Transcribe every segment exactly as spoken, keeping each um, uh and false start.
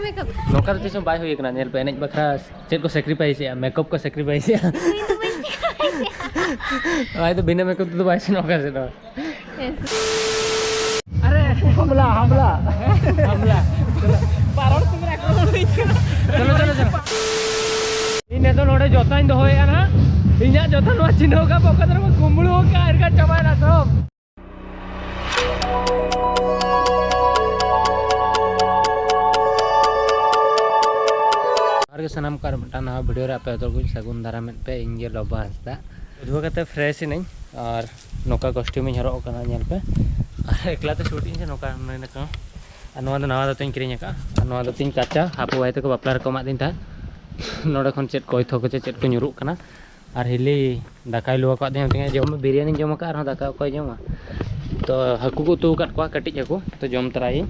ᱱᱚᱝᱠᱟ ᱫᱚ ᱛᱤᱥ ᱦᱚᱸ ᱵᱟᱭ ᱦᱩᱭ ᱠᱟᱱᱟ᱾ ᱧᱮᱞ ᱯᱮ, ᱮᱱᱮᱡ ᱵᱟᱠᱷᱨᱟ ᱪᱮᱫ ᱠᱚ ᱥᱮᱠᱨᱤᱯᱷᱟᱭᱤᱥ ᱮᱜᱼᱟ, ᱢᱮᱠᱟᱯ ᱠᱚ ᱥᱮᱠᱨᱤᱯᱷᱟᱭᱤᱥ ᱮᱜᱼᱟ᱾ ᱟᱡ ᱫᱚ ᱵᱤᱱᱟᱹ ᱢᱮᱠᱟᱯ ᱛᱮᱫᱚ ᱵᱟᱭ ᱥᱮᱱᱚᱜ ᱠᱟᱱᱟ ᱥᱮ ᱫᱚ᱾ ᱟᱨᱮ ᱦᱟᱢᱞᱟ, ᱦᱟᱢᱞᱟ, ᱦᱟᱢᱞᱟ᱾ ᱵᱟᱨ ᱦᱚᱲ ᱛᱮ ᱢᱮᱱᱟᱜ ᱠᱚᱣᱟ᱾ ᱪᱚᱞᱚ, ᱪᱚᱞᱚ, ᱪᱚᱞᱚ᱾ ᱤᱧ ᱱᱤᱛᱚᱜ ᱱᱚᱰᱮ ᱡᱚᱛᱟᱧ ᱫᱚᱦᱚᱭᱮᱫᱼᱟ ᱱᱟᱦᱟᱜ᱾ ᱤᱧᱟᱹᱜ ᱡᱚᱛᱟ ᱱᱚᱣᱟ ᱪᱤᱱᱦᱟᱹᱣ ᱠᱟᱜ ᱯᱚᱠᱮᱴ ᱨᱮ ᱠᱩᱢᱵᱽᱲᱩ ᱟᱠᱟᱫ, ᱮᱱᱠᱷᱟᱱ ᱪᱟᱵᱟᱭᱮᱱᱟ ᱥᱚᱵ᱾ ᱡᱚᱦᱟᱨ ᱜᱮ ᱥᱟᱱᱟᱢ ᱠᱚ, ᱟᱨ ᱢᱤᱫᱴᱟᱝ ᱱᱟᱣᱟ ᱵᱷᱤᱰᱤᱭᱳ ᱨᱮ ᱟᱯᱮ ᱡᱚᱛᱚ ᱠᱚᱧ ᱥᱟᱹᱜᱩᱱ ᱫᱟᱨᱟᱢᱮᱫ ᱯᱮ᱾ ᱤᱧ ᱜᱮ ᱞᱚᱵᱟ ᱦᱟᱸᱥᱫᱟ᱾ ᱩᱫᱷᱣᱟ ᱠᱟᱛᱮ ᱯᱷᱨᱮᱥ ᱮᱱᱟᱹᱧ ᱟᱨ ᱱᱚᱝᱠᱟ ᱠᱚᱥᱴᱤᱭᱩᱢ ᱤᱧ ᱦᱚᱨᱚᱜ ᱟᱠᱟᱱᱟ, ᱧᱮᱞ ᱯᱮ᱾ ᱟᱨ ᱮᱠᱞᱟ ᱛᱮ ᱥᱩᱴ ᱤᱧ ᱥᱮ ᱱᱚᱝᱠᱟ ᱢᱮᱱ ᱟᱠᱚ᱾ ᱟᱨ ᱱᱚᱣᱟ ᱫᱚ ᱱᱟᱣᱟ ᱫᱚᱛᱚᱧ ᱠᱤᱨᱤᱧ ᱟᱠᱟᱫᱼᱟ᱾ ᱟᱨ ᱱᱚᱣᱟ ᱫᱚᱛᱤᱧ ᱠᱟᱪᱟ, ᱦᱟᱯᱩ ᱵᱷᱟᱭ ᱛᱟᱠᱚ ᱵᱟᱯᱞᱟ ᱨᱮᱠᱚ ᱮᱢᱟᱫᱤᱧ ᱛᱟᱦᱮᱸᱫ᱾ ᱱᱚᱰᱮ ᱠᱷᱚᱱ ᱪᱮᱫ ᱠᱚᱭᱛᱷᱚ ᱠᱚ ᱪᱮᱫ ᱪᱮᱫ ᱠᱚ ᱧᱩᱨᱩᱜ ᱠᱟᱱᱟ᱾ ᱟᱨ ᱦᱤᱞᱤ ᱫᱟᱠᱟᱭ ᱞᱩ ᱟᱠᱟᱫ ᱛᱤᱧᱟ, ᱢᱮᱛᱟᱹᱧᱟ, "ᱡᱚᱢ ᱢᱮ, ᱵᱤᱨᱭᱟᱱᱤᱧ ᱡᱚᱢ ᱟᱠᱟᱫ ᱨᱮᱦᱚᱸ ᱫᱟᱠᱟ ᱚᱠᱚᱭ ᱡᱚᱢᱟ?" ᱛᱚ ᱦᱟᱹᱠᱩ ᱠᱚ ᱩᱛᱩ ᱟᱠᱟᱫ ᱠᱚᱣᱟ ᱠᱟᱹᱴᱤᱡ ᱦᱟᱹᱠᱩ, ᱛᱚ ᱡᱚᱢ ᱛᱚᱨᱟᱭᱟᱹᱧ᱾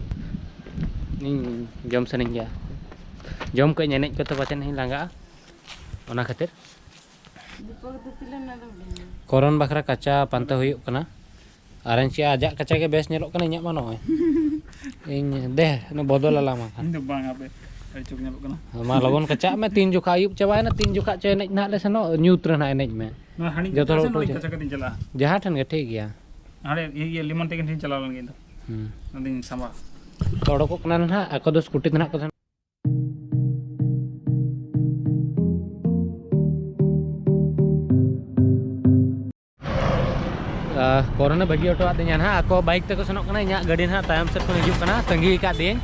ᱤᱧ ᱡᱚᱢ ᱥᱟᱱᱟᱧ ᱜᱮᱭᱟ, ᱡᱚᱢ ᱠᱟᱹᱧ, ᱮᱱᱮᱡ ᱠᱚᱛᱮ ᱯᱟᱪᱮᱫ ᱤᱧ ᱞᱟᱸᱜᱟᱜᱼᱟ, ᱚᱱᱟ ᱠᱷᱟᱹᱛᱤᱨ᱾ ᱫᱤᱯᱚᱠ ᱫᱚ ᱛᱤᱱᱟᱹᱜ ᱮᱢ ᱞᱟᱹᱭ ᱫᱟ? ᱠᱚᱨᱚᱱ ᱵᱟᱠᱷᱨᱟ ᱠᱟᱪᱟ ᱯᱟᱱᱛᱮ ᱦᱩᱭᱩᱜ ᱠᱟᱱᱟ᱾ ᱟᱨ ᱮᱱ ᱪᱮᱫ ᱟᱡᱟᱜ ᱠᱟᱪᱟ ᱜᱮ ᱵᱮᱥ ᱧᱮᱞᱚᱜ ᱠᱟᱱᱟ, ᱤᱧᱟᱹᱜ ᱢᱟ ᱱᱚᱜᱼᱚᱭ᱾ ᱤᱧ ᱫᱮ, ᱚᱱᱟ ᱵᱚᱫᱚᱞ ᱟᱞᱟᱝ ᱠᱷᱟᱱ᱾ ᱤᱧ ᱫᱚ ᱵᱟᱝ, ᱟᱯᱮ ᱟᱹᱰᱤ ᱪᱚᱠ ᱧᱮᱞᱚᱜ ᱠᱟᱱᱟ᱾ ᱢᱟ ᱞᱚᱜᱚᱱ ᱠᱟᱪᱟᱜ ᱢᱮ, ᱛᱤᱱ ᱡᱚᱠᱷᱟ ᱟᱹᱭᱩᱵ ᱪᱟᱵᱟᱭᱮᱱᱟ, ᱛᱤᱱ ᱡᱚᱠᱷᱟ ᱪᱚ ᱮᱱᱮᱡ ᱱᱟᱦᱟᱜ ᱞᱮ ᱥᱮᱱᱚᱜ, ᱧᱩᱛ ᱨᱮ ᱱᱟᱦᱟᱜ ᱮᱱᱮᱡ ᱢᱮ᱾ ᱱᱚᱣᱟ ᱦᱟᱺᱰᱤ ᱡᱚᱛᱚ ᱠᱟᱪᱟ ᱦᱚᱲ ᱥᱮ ᱠᱚ ᱱᱚᱣᱟ ᱪᱟᱞᱟᱜ᱾ ᱠᱟᱪᱟ ᱠᱟᱛᱮᱧ ᱪᱟᱞᱟᱜᱼᱟ? ᱡᱟᱦᱟᱸ ᱴᱷᱮᱱ ᱜᱮ ᱴᱷᱤᱠ ᱜᱮᱭᱟ᱾ ᱦᱟᱸᱰᱮ ᱤᱭᱟᱹ, ᱤᱭᱟᱹ ᱞᱮᱢᱚᱱ ᱛᱮᱜᱮ ᱴᱷᱮᱱ ᱪᱟᱞᱟᱣ ᱞᱮᱱ ᱜᱮ ᱤᱧ ᱫᱚ᱾ ᱦᱩᱸ᱾ ᱟᱫᱚᱧ ᱥᱟᱢᱵᱟ᱾ ᱛᱚ ᱚᱰᱚᱠᱚᱜ ᱠᱟᱱᱟ ᱱᱟᱦᱟᱜ, ᱟᱠᱚ ᱫᱚ ᱥᱠᱩᱴᱤ ᱛᱮ ᱱᱟᱦᱟᱜ ᱠᱚ ᱥᱮᱱᱚᱜ᱾ ᱟᱦ, ᱠᱚᱨᱚᱱᱮ ᱵᱟᱹᱜᱤ ᱦᱚᱴᱚ ᱟᱫᱤᱧᱟ ᱱᱟᱦᱟᱜ᱾ ᱟᱠᱚ ᱵᱟᱭᱤᱠ ᱛᱮᱠᱚ ᱥᱮᱱᱚᱜ ᱠᱟᱱᱟ, ᱤᱧᱟᱹᱜ ᱜᱟᱹᱰᱤ ᱱᱟᱦᱟᱜ ᱛᱟᱭᱚᱢ ᱥᱮᱫ ᱠᱷᱚᱱ ᱦᱤᱡᱩᱜ ᱠᱟᱱᱟ, ᱛᱟᱺᱜᱤ ᱟᱠᱟᱫ ᱫᱤᱭᱟᱹᱧ᱾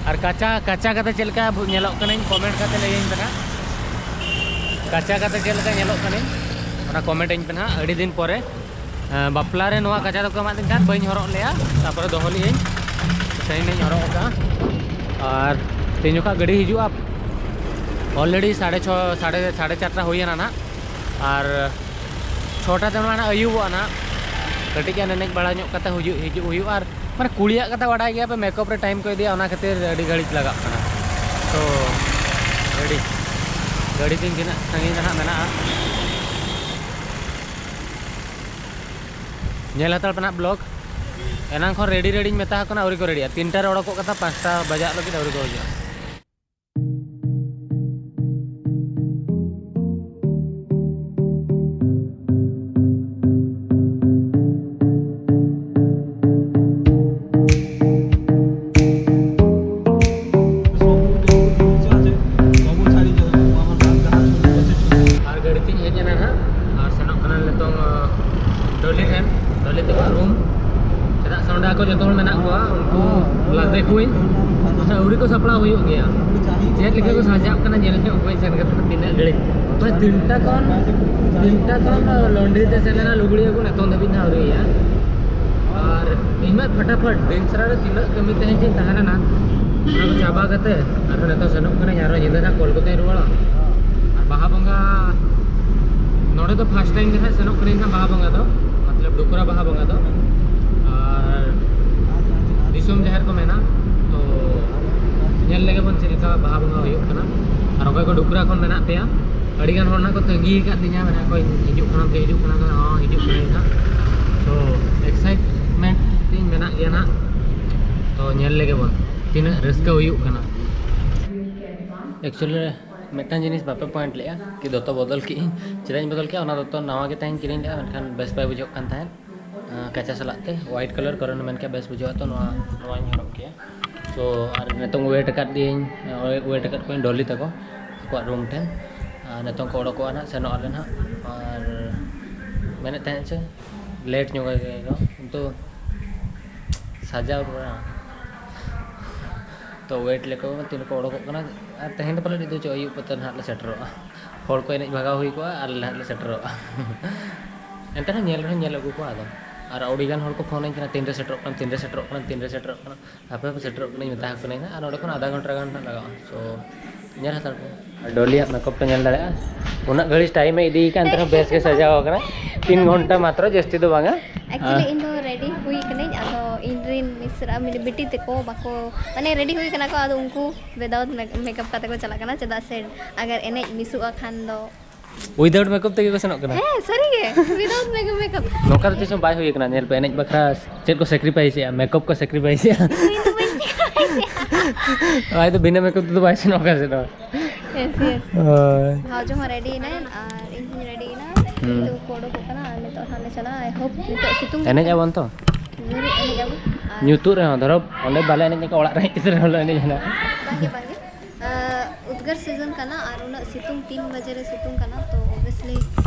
ᱟᱨ ᱠᱟᱪᱟ, ᱠᱟᱪᱟ ᱠᱟᱛᱮ ᱪᱮᱫ ᱞᱮᱠᱟ ᱵᱩ-, ᱧᱮᱞᱚᱜ ᱠᱟᱱᱟᱧ, ᱠᱚᱢᱮᱱᱴ ᱠᱟᱛᱮ ᱞᱟᱹᱭᱟᱹᱧ ᱯᱮ ᱱᱟᱦᱟᱜ᱾ ᱠᱟᱪᱟ ᱠᱟᱛᱮ ᱪᱮᱫ ᱞᱮᱠᱟ ᱧᱮᱞᱚᱜ ᱠᱟᱱᱟᱧ, ᱚᱱᱟ ᱠᱚᱢᱮᱱᱴ ᱟᱹᱧ ᱯᱮ ᱱᱟᱦᱟᱜ᱾ ᱟᱹᱰᱤ ᱫᱤᱱ ᱯᱚᱨᱮ, ᱟᱸ, ᱵᱟᱯᱞᱟ ᱨᱮ ᱱᱚᱣᱟ ᱠᱟᱪᱟ ᱫᱚᱠᱚ ᱮᱢᱟᱫᱤᱧ ᱛᱟᱦᱮᱸᱫ, ᱵᱟᱹᱧ ᱦᱚᱨᱚᱜ ᱞᱮᱜᱼᱟ, ᱛᱟᱨᱯᱚᱨᱮ ᱫᱚᱦᱚ ᱞᱮᱜᱼᱟᱹᱧ, ᱛᱮᱦᱮᱧ ᱤᱧ ᱦᱚᱨᱚᱜ ᱟᱠᱟᱫᱼᱟ᱾ ᱟᱨ ᱛᱮᱦᱮᱧ ᱡᱚᱠᱷᱚᱱ ᱜᱟᱹᱰᱤ ᱦᱤᱡᱩᱜᱼᱟ, already ᱥᱟᱲᱮ ᱪᱷᱚ, ᱥᱟᱲᱮ, ᱥᱟᱲᱮ ᱪᱟᱨᱴᱟ ᱦᱩᱭᱮᱱᱟ ᱱᱟᱦᱟᱜ᱾ ᱟᱨ ᱪᱷᱚᱴᱟ ᱛᱮ ᱢᱟ ᱱᱟᱦᱟᱜ ᱟᱹᱭᱩᱵᱚᱜᱼᱟ ᱱᱟᱦᱟᱜ᱾ ᱠᱟᱹᱴᱤᱡ ᱜᱟᱱ ᱮᱱᱮᱡ ᱵᱟᱲᱟ ᱧᱚᱜ ᱠᱟᱛᱮ ᱦᱤᱡᱩᱜ, ᱦᱤᱡᱩᱜ ᱦᱩᱭᱩᱜᱼᱟ᱾ ᱟᱨ ᱢᱟᱱᱮ ᱠᱩᱲᱤᱭᱟᱜ ᱠᱟᱛᱷᱟ ᱵᱟᱰᱟᱭ ᱜᱮᱭᱟ ᱯᱮ, ᱢᱮᱠᱟᱯ ᱨᱮ ᱴᱟᱭᱤᱢ ᱠᱚ ᱤᱫᱤᱭᱟ, ᱚᱱᱟ ᱠᱷᱟᱹᱛᱤᱨ ᱟᱹᱰᱤ ᱜᱷᱟᱹᱲᱤᱡ ᱞᱟᱜᱟᱜ ᱠᱟᱱᱟ᱾ ᱛᱚ ᱟᱹᱰᱤ ᱜᱟᱹᱰᱤ ᱛᱤᱧ ᱛᱤᱱᱟᱹᱜ ᱥᱟᱺᱜᱤᱧ ᱨᱮ ᱱᱟᱦᱟᱜ ᱢᱮᱱᱟᱜᱼᱟ, ᱧᱮᱞ ᱦᱟᱛᱟᱲ ᱯᱮ ᱱᱟᱦᱟᱜ ᱵᱞᱚᱜ᱾ ᱮᱱᱟᱝ ᱠᱷᱚᱱ ᱨᱮᱰᱤ ᱨᱮᱰᱤᱧ ᱢᱮᱛᱟ ᱠᱚ ᱠᱟᱱᱟ, ᱟᱹᱣᱨᱤ ᱠᱚ ᱨᱮᱰᱤᱜᱼᱟ᱾ ᱛᱤᱱᱴᱟ ᱨᱮ ᱚᱰᱚᱠᱚᱜ ᱠᱟᱛᱷᱟ, ᱯᱟᱸᱪᱴᱟ ᱵᱟᱡᱟᱜ ᱞᱟᱹᱜᱤᱫ ᱟᱹᱣᱨᱤ ᱠᱚ ᱦᱤᱡᱩᱜᱼᱟ᱾ ᱟᱨ ᱜᱟᱹᱰᱤ ᱛᱤᱧ ᱦᱮᱡ ᱮᱱᱟ ᱱᱟᱦᱟᱜ, ᱟᱨ ᱥᱮᱱᱚᱜ ᱠᱟᱱᱟ ᱱᱤᱛᱚᱝ, ᱟᱸ, ᱰᱚᱞᱤ ᱴᱷᱮᱱ, ᱰᱚᱞᱤ ᱛᱟᱠᱚᱣᱟᱜ ᱨᱩᱢ᱾ ᱪᱮᱫᱟᱜ ᱥᱮ ᱚᱸᱰᱮ ᱟᱠᱚ ᱡᱚᱛᱚ ᱦᱚᱲ ᱢᱮᱱᱟᱜ ᱠᱚᱣᱟ, ᱩᱱᱠᱩ ᱞᱟᱫᱮ ᱠᱚᱣᱟᱹᱧ᱾ ᱟᱹᱣᱨᱤ ᱠᱚ ᱥᱟᱯᱲᱟᱣ ᱦᱩᱭᱩᱜ ᱜᱮᱭᱟ᱾ ᱪᱮᱫ ᱞᱮᱠᱟ ᱠᱚ ᱥᱟᱡᱟᱜ ᱠᱟᱱᱟ ᱧᱮᱞ ᱧᱚᱜ ᱠᱚᱣᱟᱹᱧ ᱥᱮᱱ ᱠᱟᱛᱮ ᱛᱤᱱᱟᱹᱜ ᱜᱷᱟᱹᱲᱤᱡ᱾ ᱢᱟᱱᱮ ᱛᱤᱱᱴᱟ ᱠᱷᱚᱱ, ᱛᱤᱱᱴᱟ ᱠᱷᱚᱱ ᱞᱚᱱᱰᱨᱤ ᱛᱮ ᱥᱮᱱ ᱞᱮᱱᱟ, ᱞᱩᱜᱽᱲᱤ ᱟᱹᱜᱩ ᱱᱤᱛᱚᱝ ᱫᱷᱟᱹᱵᱤᱡ ᱱᱟᱦᱟᱜ ᱟᱹᱣᱨᱤ ᱦᱩᱭᱩᱜᱼᱟ᱾ ᱟᱨ ᱤᱧ ᱢᱟ ᱯᱷᱟᱴᱟᱯᱷᱟᱴ ᱫᱤᱱ ᱥᱟᱨᱟ ᱨᱮ ᱛᱤᱱᱟᱹᱜ ᱠᱟᱹᱢᱤ ᱛᱟᱦᱮᱸ ᱠᱟᱱ ᱛᱟᱦᱮᱸ ᱞᱮᱱᱟ, ᱚᱱᱟ ᱠᱚ ᱪᱟᱵᱟ ᱠᱟᱛᱮ ᱟᱨᱦᱚᱸ ᱱᱤᱛᱚᱜ ᱥᱮᱱᱚᱜ ᱠᱟᱹᱱᱟᱹᱧ, ᱟᱨᱦᱚᱸ ᱧᱤᱫᱟᱹ ᱱᱟᱦᱟᱜ ᱠᱚᱞᱠᱟᱛᱟᱧ ᱨᱩᱣᱟᱹᱲᱟ᱾ ᱟᱨ ᱵᱟᱦᱟ ᱵᱚᱸᱜᱟ ᱱᱚᱰᱮ ᱫᱚ ᱯᱷᱟᱥᱴ ᱴᱟᱭᱤᱢ ᱜᱮ ᱱᱟᱦᱟᱜ ᱥᱮᱱᱚᱜ ᱠᱟᱹᱱᱟᱹᱧ ᱱᱟᱦᱟᱜ ᱵᱟᱦᱟ ᱵᱚᱸᱜᱟ ᱫᱚ, ᱢᱚᱛᱞᱚᱵ ᱰᱩᱠᱩᱨᱟ ᱵᱟᱦᱟ ᱵᱚᱸᱜᱟ ᱫᱚ᱾ ᱟᱨ ᱫᱤᱥᱚᱢ ᱡᱟᱦᱮᱨ ᱠᱚ ᱢᱮᱱᱟ, ᱛᱚ ᱧᱮᱞ ᱞᱮᱜᱮ ᱵᱚᱱ ᱪᱮᱫ ᱞᱮᱠᱟ ᱵᱟᱦᱟ ᱵᱚᱸᱜᱟ ᱦᱩᱭᱩᱜ ᱠᱟᱱᱟ᱾ ᱟᱨ ᱚᱠᱚᱭ ᱠᱚ ᱰᱩᱠᱩᱨᱟ ᱠᱷᱚᱱ ᱢᱮᱱᱟᱜ ᱯᱮᱭᱟ, ᱟᱹᱰᱤ ᱜᱟᱱ ᱦᱚᱲ ᱱᱟᱦᱟᱜ ᱠᱚ ᱛᱟᱺᱜᱤ ᱟᱠᱟᱫ ᱞᱤᱧᱟ, ᱢᱮᱱᱟ ᱠᱚ, "ᱦᱤᱡᱩᱜ ᱠᱟᱱᱟᱢ ᱥᱮ ᱦᱤᱡᱩᱜ ᱠᱟᱱᱟ?" ᱦᱚᱸ, ᱦᱤᱡᱩᱜ ᱠᱟᱹᱱᱟᱹᱧ ᱱᱟᱦᱟᱜ᱾ ᱛᱚ ᱮᱠᱥᱟᱭᱤᱴᱢᱮᱱᱴ ᱛᱤᱧ ᱢᱮᱱᱟᱜ ᱜᱮᱭᱟ ᱱᱟᱦᱟᱜ᱾ ᱛᱚ ᱧᱮᱞ ᱞᱮᱜᱮ ᱵᱚᱱ ᱛᱤᱱᱟᱹᱜ ᱨᱟᱹᱥᱠᱟᱹ ᱦᱩᱭᱩᱜ ᱠᱟᱱᱟ᱾ ᱮᱠᱪᱩᱭᱮᱞᱤ ᱢᱤᱫᱴᱟᱝ ᱡᱤᱱᱤᱥ ᱵᱟᱯᱮ ᱯᱚᱭᱮᱱᱴ ᱞᱮᱜᱼᱟ ᱠᱤ ᱫᱚᱛᱚ ᱵᱚᱫᱚᱞ ᱠᱮᱜᱼᱟᱹᱧ᱾ ᱪᱮᱫᱟᱜ ᱤᱧ ᱵᱚᱫᱚᱞ ᱠᱮᱜᱼᱟ? ᱚᱱᱟ ᱫᱚᱛᱚ ᱱᱟᱣᱟ ᱜᱮ ᱛᱟᱦᱮᱸᱧ ᱠᱤᱨᱤᱧ ᱞᱮᱜᱼᱟ, ᱢᱮᱱᱠᱷᱟᱱ ᱵᱮᱥ ᱵᱟᱭ ᱵᱩᱡᱷᱟᱹᱜ ᱠᱟᱱ ᱛᱟᱦᱮᱸᱫ᱾ ᱟᱸ, ᱠᱟᱪᱟ ᱥᱟᱞᱟᱜ ᱛᱮ ᱦᱚᱣᱟᱭᱤᱴ ᱠᱟᱞᱟᱨ, ᱠᱟᱨᱚᱱ ᱢᱮᱱ ᱠᱮᱜᱼᱟ ᱵᱮᱥ ᱵᱩᱡᱷᱟᱹᱜᱼᱟ, ᱛᱚ ᱱᱚᱣᱟ, ᱱᱚᱣᱟᱧ ᱦᱚᱨᱚᱜ ᱠᱮᱜᱼᱟ᱾ ᱛᱚ ᱟᱨ ᱱᱤᱛᱚᱝ ᱣᱮᱴ ᱟᱠᱟᱫ ᱫᱤᱭᱟᱹᱧ, ᱳᱭ ᱣᱮᱴ ᱟᱠᱟᱫ ᱠᱚᱣᱟᱧ ᱰᱚᱞᱤ ᱛᱟᱠᱚ ᱟᱠᱚᱣᱟᱜ ᱨᱩᱢ ᱴᱷᱮᱱ᱾ ᱟᱨ ᱱᱤᱛᱚᱝ ᱠᱚ ᱚᱰᱚᱠᱚᱜᱼᱟ ᱱᱟᱦᱟᱜ, ᱥᱮᱱᱚᱜ ᱟᱞᱮ ᱱᱟᱦᱟᱜ᱾ ᱟᱨ ᱢᱮᱱᱮᱫ ᱛᱟᱦᱮᱸᱫ ᱪᱮ ᱞᱮᱴ ᱧᱚᱜ ᱜᱮ ᱫᱚ, ᱠᱤᱱᱛᱩ ᱥᱟᱡᱟᱣ ᱠᱚᱨᱟ᱾ ᱛᱚ ᱣᱮᱴ ᱞᱮᱠᱚ ᱛᱤᱱ ᱨᱮᱠᱚ ᱚᱰᱚᱠᱚᱜ ᱠᱟᱱᱟ᱾ ᱟᱨ ᱛᱮᱦᱮᱧ ᱫᱚ ᱯᱟᱞᱮᱫ ᱤᱫᱩ ᱪᱚ ᱟᱹᱭᱩᱵ ᱠᱚᱛᱮ ᱱᱟᱦᱟᱜ ᱞᱮ ᱥᱮᱴᱮᱨᱚᱜᱼᱟ᱾ ᱦᱚᱲ ᱠᱚ ᱮᱱᱮᱡ ᱵᱷᱟᱜᱟᱣ ᱦᱩᱭ ᱠᱚᱜᱼᱟ ᱟᱨ ᱱᱟᱦᱟᱜ ᱞᱮ ᱥᱮᱴᱮᱨᱚᱜᱼᱟ᱾ ᱮᱱᱛᱮ ᱨᱮᱦᱚᱸ ᱧᱮᱞ ᱨᱮᱦᱚᱸ ᱧᱮᱞ ᱟᱹᱜᱩ ᱠᱚᱣᱟ ᱟᱫᱚ᱾ ᱟᱨ ᱟᱹᱰᱤ ᱜᱟᱱ ᱦᱚᱲ ᱠᱚ ᱯᱷᱳᱱᱟᱹᱧ ᱠᱟᱱᱟ, "ᱛᱤᱱᱨᱮ ᱥᱮᱴᱮᱨᱚᱜ ᱠᱟᱱᱟ, ᱛᱤᱱᱨᱮ ᱥᱮᱴᱮᱨᱚᱜ ᱠᱟᱱᱟ, ᱛᱤᱱᱨᱮ ᱥᱮᱴᱮᱨᱚᱜ ᱠᱟᱱᱟ?" ᱦᱟᱯᱮ ᱦᱟᱯᱮ ᱥᱮᱴᱮᱨᱚᱜ ᱠᱟᱹᱱᱟᱹᱧ ᱢᱮᱛᱟ ᱠᱚ ᱠᱟᱹᱱᱟᱹᱧ ᱱᱟᱦᱟᱜ, ᱟᱨ ᱱᱚᱸᱰᱮ ᱠᱷᱚᱱ ᱟᱫᱷᱟ ᱜᱷᱚᱱᱴᱟ ᱜᱟᱱ ᱱᱟᱦᱟᱜ ᱞᱟᱜᱟᱜᱼᱟ᱾ ᱛᱚ ᱧᱮᱞ ᱦᱟᱛᱟᱲ ᱠᱚ᱾ ᱟᱨ ᱰᱚᱞᱤᱭᱟᱜ ᱢᱮᱠᱟᱯ ᱯᱮ ᱧᱮᱞ ᱫᱟᱲᱮᱭᱟᱜᱼᱟ, ᱩᱱᱟᱹᱜ ᱜᱷᱟᱹᱲᱤᱡ ᱴᱟᱭᱤᱢ ᱮ ᱤᱫᱤᱭ ᱠᱟᱱ ᱛᱮ ᱨᱮᱦᱚᱸ ᱵᱮᱥ ᱜᱮ ᱥᱟᱡᱟᱣ ᱟᱠᱟᱱᱟ᱾ ᱛᱤᱱ ᱜᱷᱚᱱᱴᱟ ᱢᱟᱛᱨᱚ, ᱡᱟᱹᱥᱛᱤ ᱫᱚ ᱵᱟᱝᱟ᱾ ᱮᱠᱪᱩᱭᱮᱞᱤ ᱟᱨ ᱤᱧ ᱫᱚ ᱨᱮᱰᱤ ᱦᱩᱭ ᱠᱟᱹᱱᱟᱹᱧ, ᱟᱫᱚ ᱤᱧ ᱨᱮᱱ ᱢᱤᱥᱨᱟ ᱢᱟᱱᱮ ᱵᱤᱴᱤ ᱛᱟᱠᱚ ᱵᱟᱠᱚ, ᱢᱟᱱᱮ ᱨᱮᱰᱤ ᱦᱩᱭ ᱠᱟᱱᱟ ᱠᱚ, ᱟᱫᱚ ᱩᱱᱠᱩ ᱵᱮᱫᱟᱣᱛ ᱢᱮᱠᱟᱯ ᱠᱟᱛᱮ ᱠᱚ ᱪᱟᱞᱟᱜ ᱠᱟᱱᱟ, ᱪᱮᱫᱟᱜ ᱥᱮ ᱟᱜᱟᱨ ᱮᱱᱮᱡ ᱢᱤᱥᱚᱜᱼᱟ ᱠᱷᱟᱱ ᱫᱚ Without makeup ᱛᱮᱜᱮ ᱠᱚ ᱥᱮᱱᱚᱜ ᱠᱟᱱᱟ᱾ ᱦᱮᱸ, ᱥᱟᱹᱨᱤ ᱜᱮ, without makeup, makeup᱾ ᱱᱚᱝᱠᱟ ᱫᱚ ᱛᱤᱥ ᱦᱚᱸ ᱵᱟᱭ ᱦᱩᱭ ᱠᱟᱱᱟ, ᱧᱮᱞ ᱯᱮ, ᱮᱱᱮᱡ ᱵᱟᱠᱷᱨᱟ ᱪᱮᱫ ᱠᱚ sacrifice ᱮᱜᱼᱟ, makeup ᱠᱚ sacrifice ᱮᱜᱼᱟ᱾ ᱤᱧ ᱫᱚ ᱵᱟᱹᱧ sacrifice ᱮᱜᱼᱟ᱾ ᱟᱡ ᱫᱚ ᱵᱤᱱᱟᱹ makeup ᱛᱮᱫᱚ ᱵᱟᱭ ᱥᱮᱱᱚᱜ ᱠᱟᱱᱟ ᱥᱮ ᱫᱚ᱾ Yes, yes᱾ ᱦᱳᱭ᱾ ᱵᱷᱟᱣᱡᱚ ᱦᱚᱸ ready ᱮᱱᱟᱭ ᱟᱨ ᱤᱧ ᱦᱚᱸᱧ ready ᱮᱱᱟ᱾ ᱦᱩᱸ᱾ ᱱᱤᱛᱚᱜ ᱠᱚ ᱚᱰᱚᱠᱚᱜ ᱠᱟᱱᱟ ᱟᱨ ᱱᱤᱛᱚᱜ ᱦᱟᱸᱜ ᱞᱮ ᱪᱟᱞᱟᱜᱼᱟ᱾ I hope ᱱᱤᱛᱚᱜ ᱥᱤᱛᱩᱝ ᱮᱱᱮᱡ ᱠᱟᱱᱟ᱾ ᱟᱵᱚᱱ ᱛᱚ? ᱧᱩᱨᱩᱜ ᱮᱱᱮᱡ ᱟᱵᱚᱱ᱾ ᱟᱨ ᱧᱩᱛᱩᱜ ᱨᱮᱦᱚᱸ, ᱫᱷᱚᱨᱚ, ᱚᱸᱰᱮ ᱵᱟᱞᱮ ᱮᱱᱮᱡ ᱞᱮᱠᱷᱟᱱ ᱚᱲᱟᱜ ᱨᱮ ᱦᱮᱡ ᱠᱟᱛᱮ ᱨᱮᱦᱚᱸ ᱞᱮ ᱮᱱᱮᱡ ᱦᱟᱸᱜ᱾ ᱵᱟᱝᱜᱮ, ᱵᱟᱝᱜᱮ᱾ ᱟᱸ, ᱩᱫᱽᱜᱟᱹᱨ season ᱠᱟᱱᱟ ᱟᱨ ᱩᱱᱟᱹᱜ ᱥᱤᱛᱩᱝ, ᱛᱤᱱ ᱵᱟᱡᱮ ᱨᱮ ᱥᱤᱛᱩᱝ ᱠᱟᱱᱟ, ᱛᱚ obviously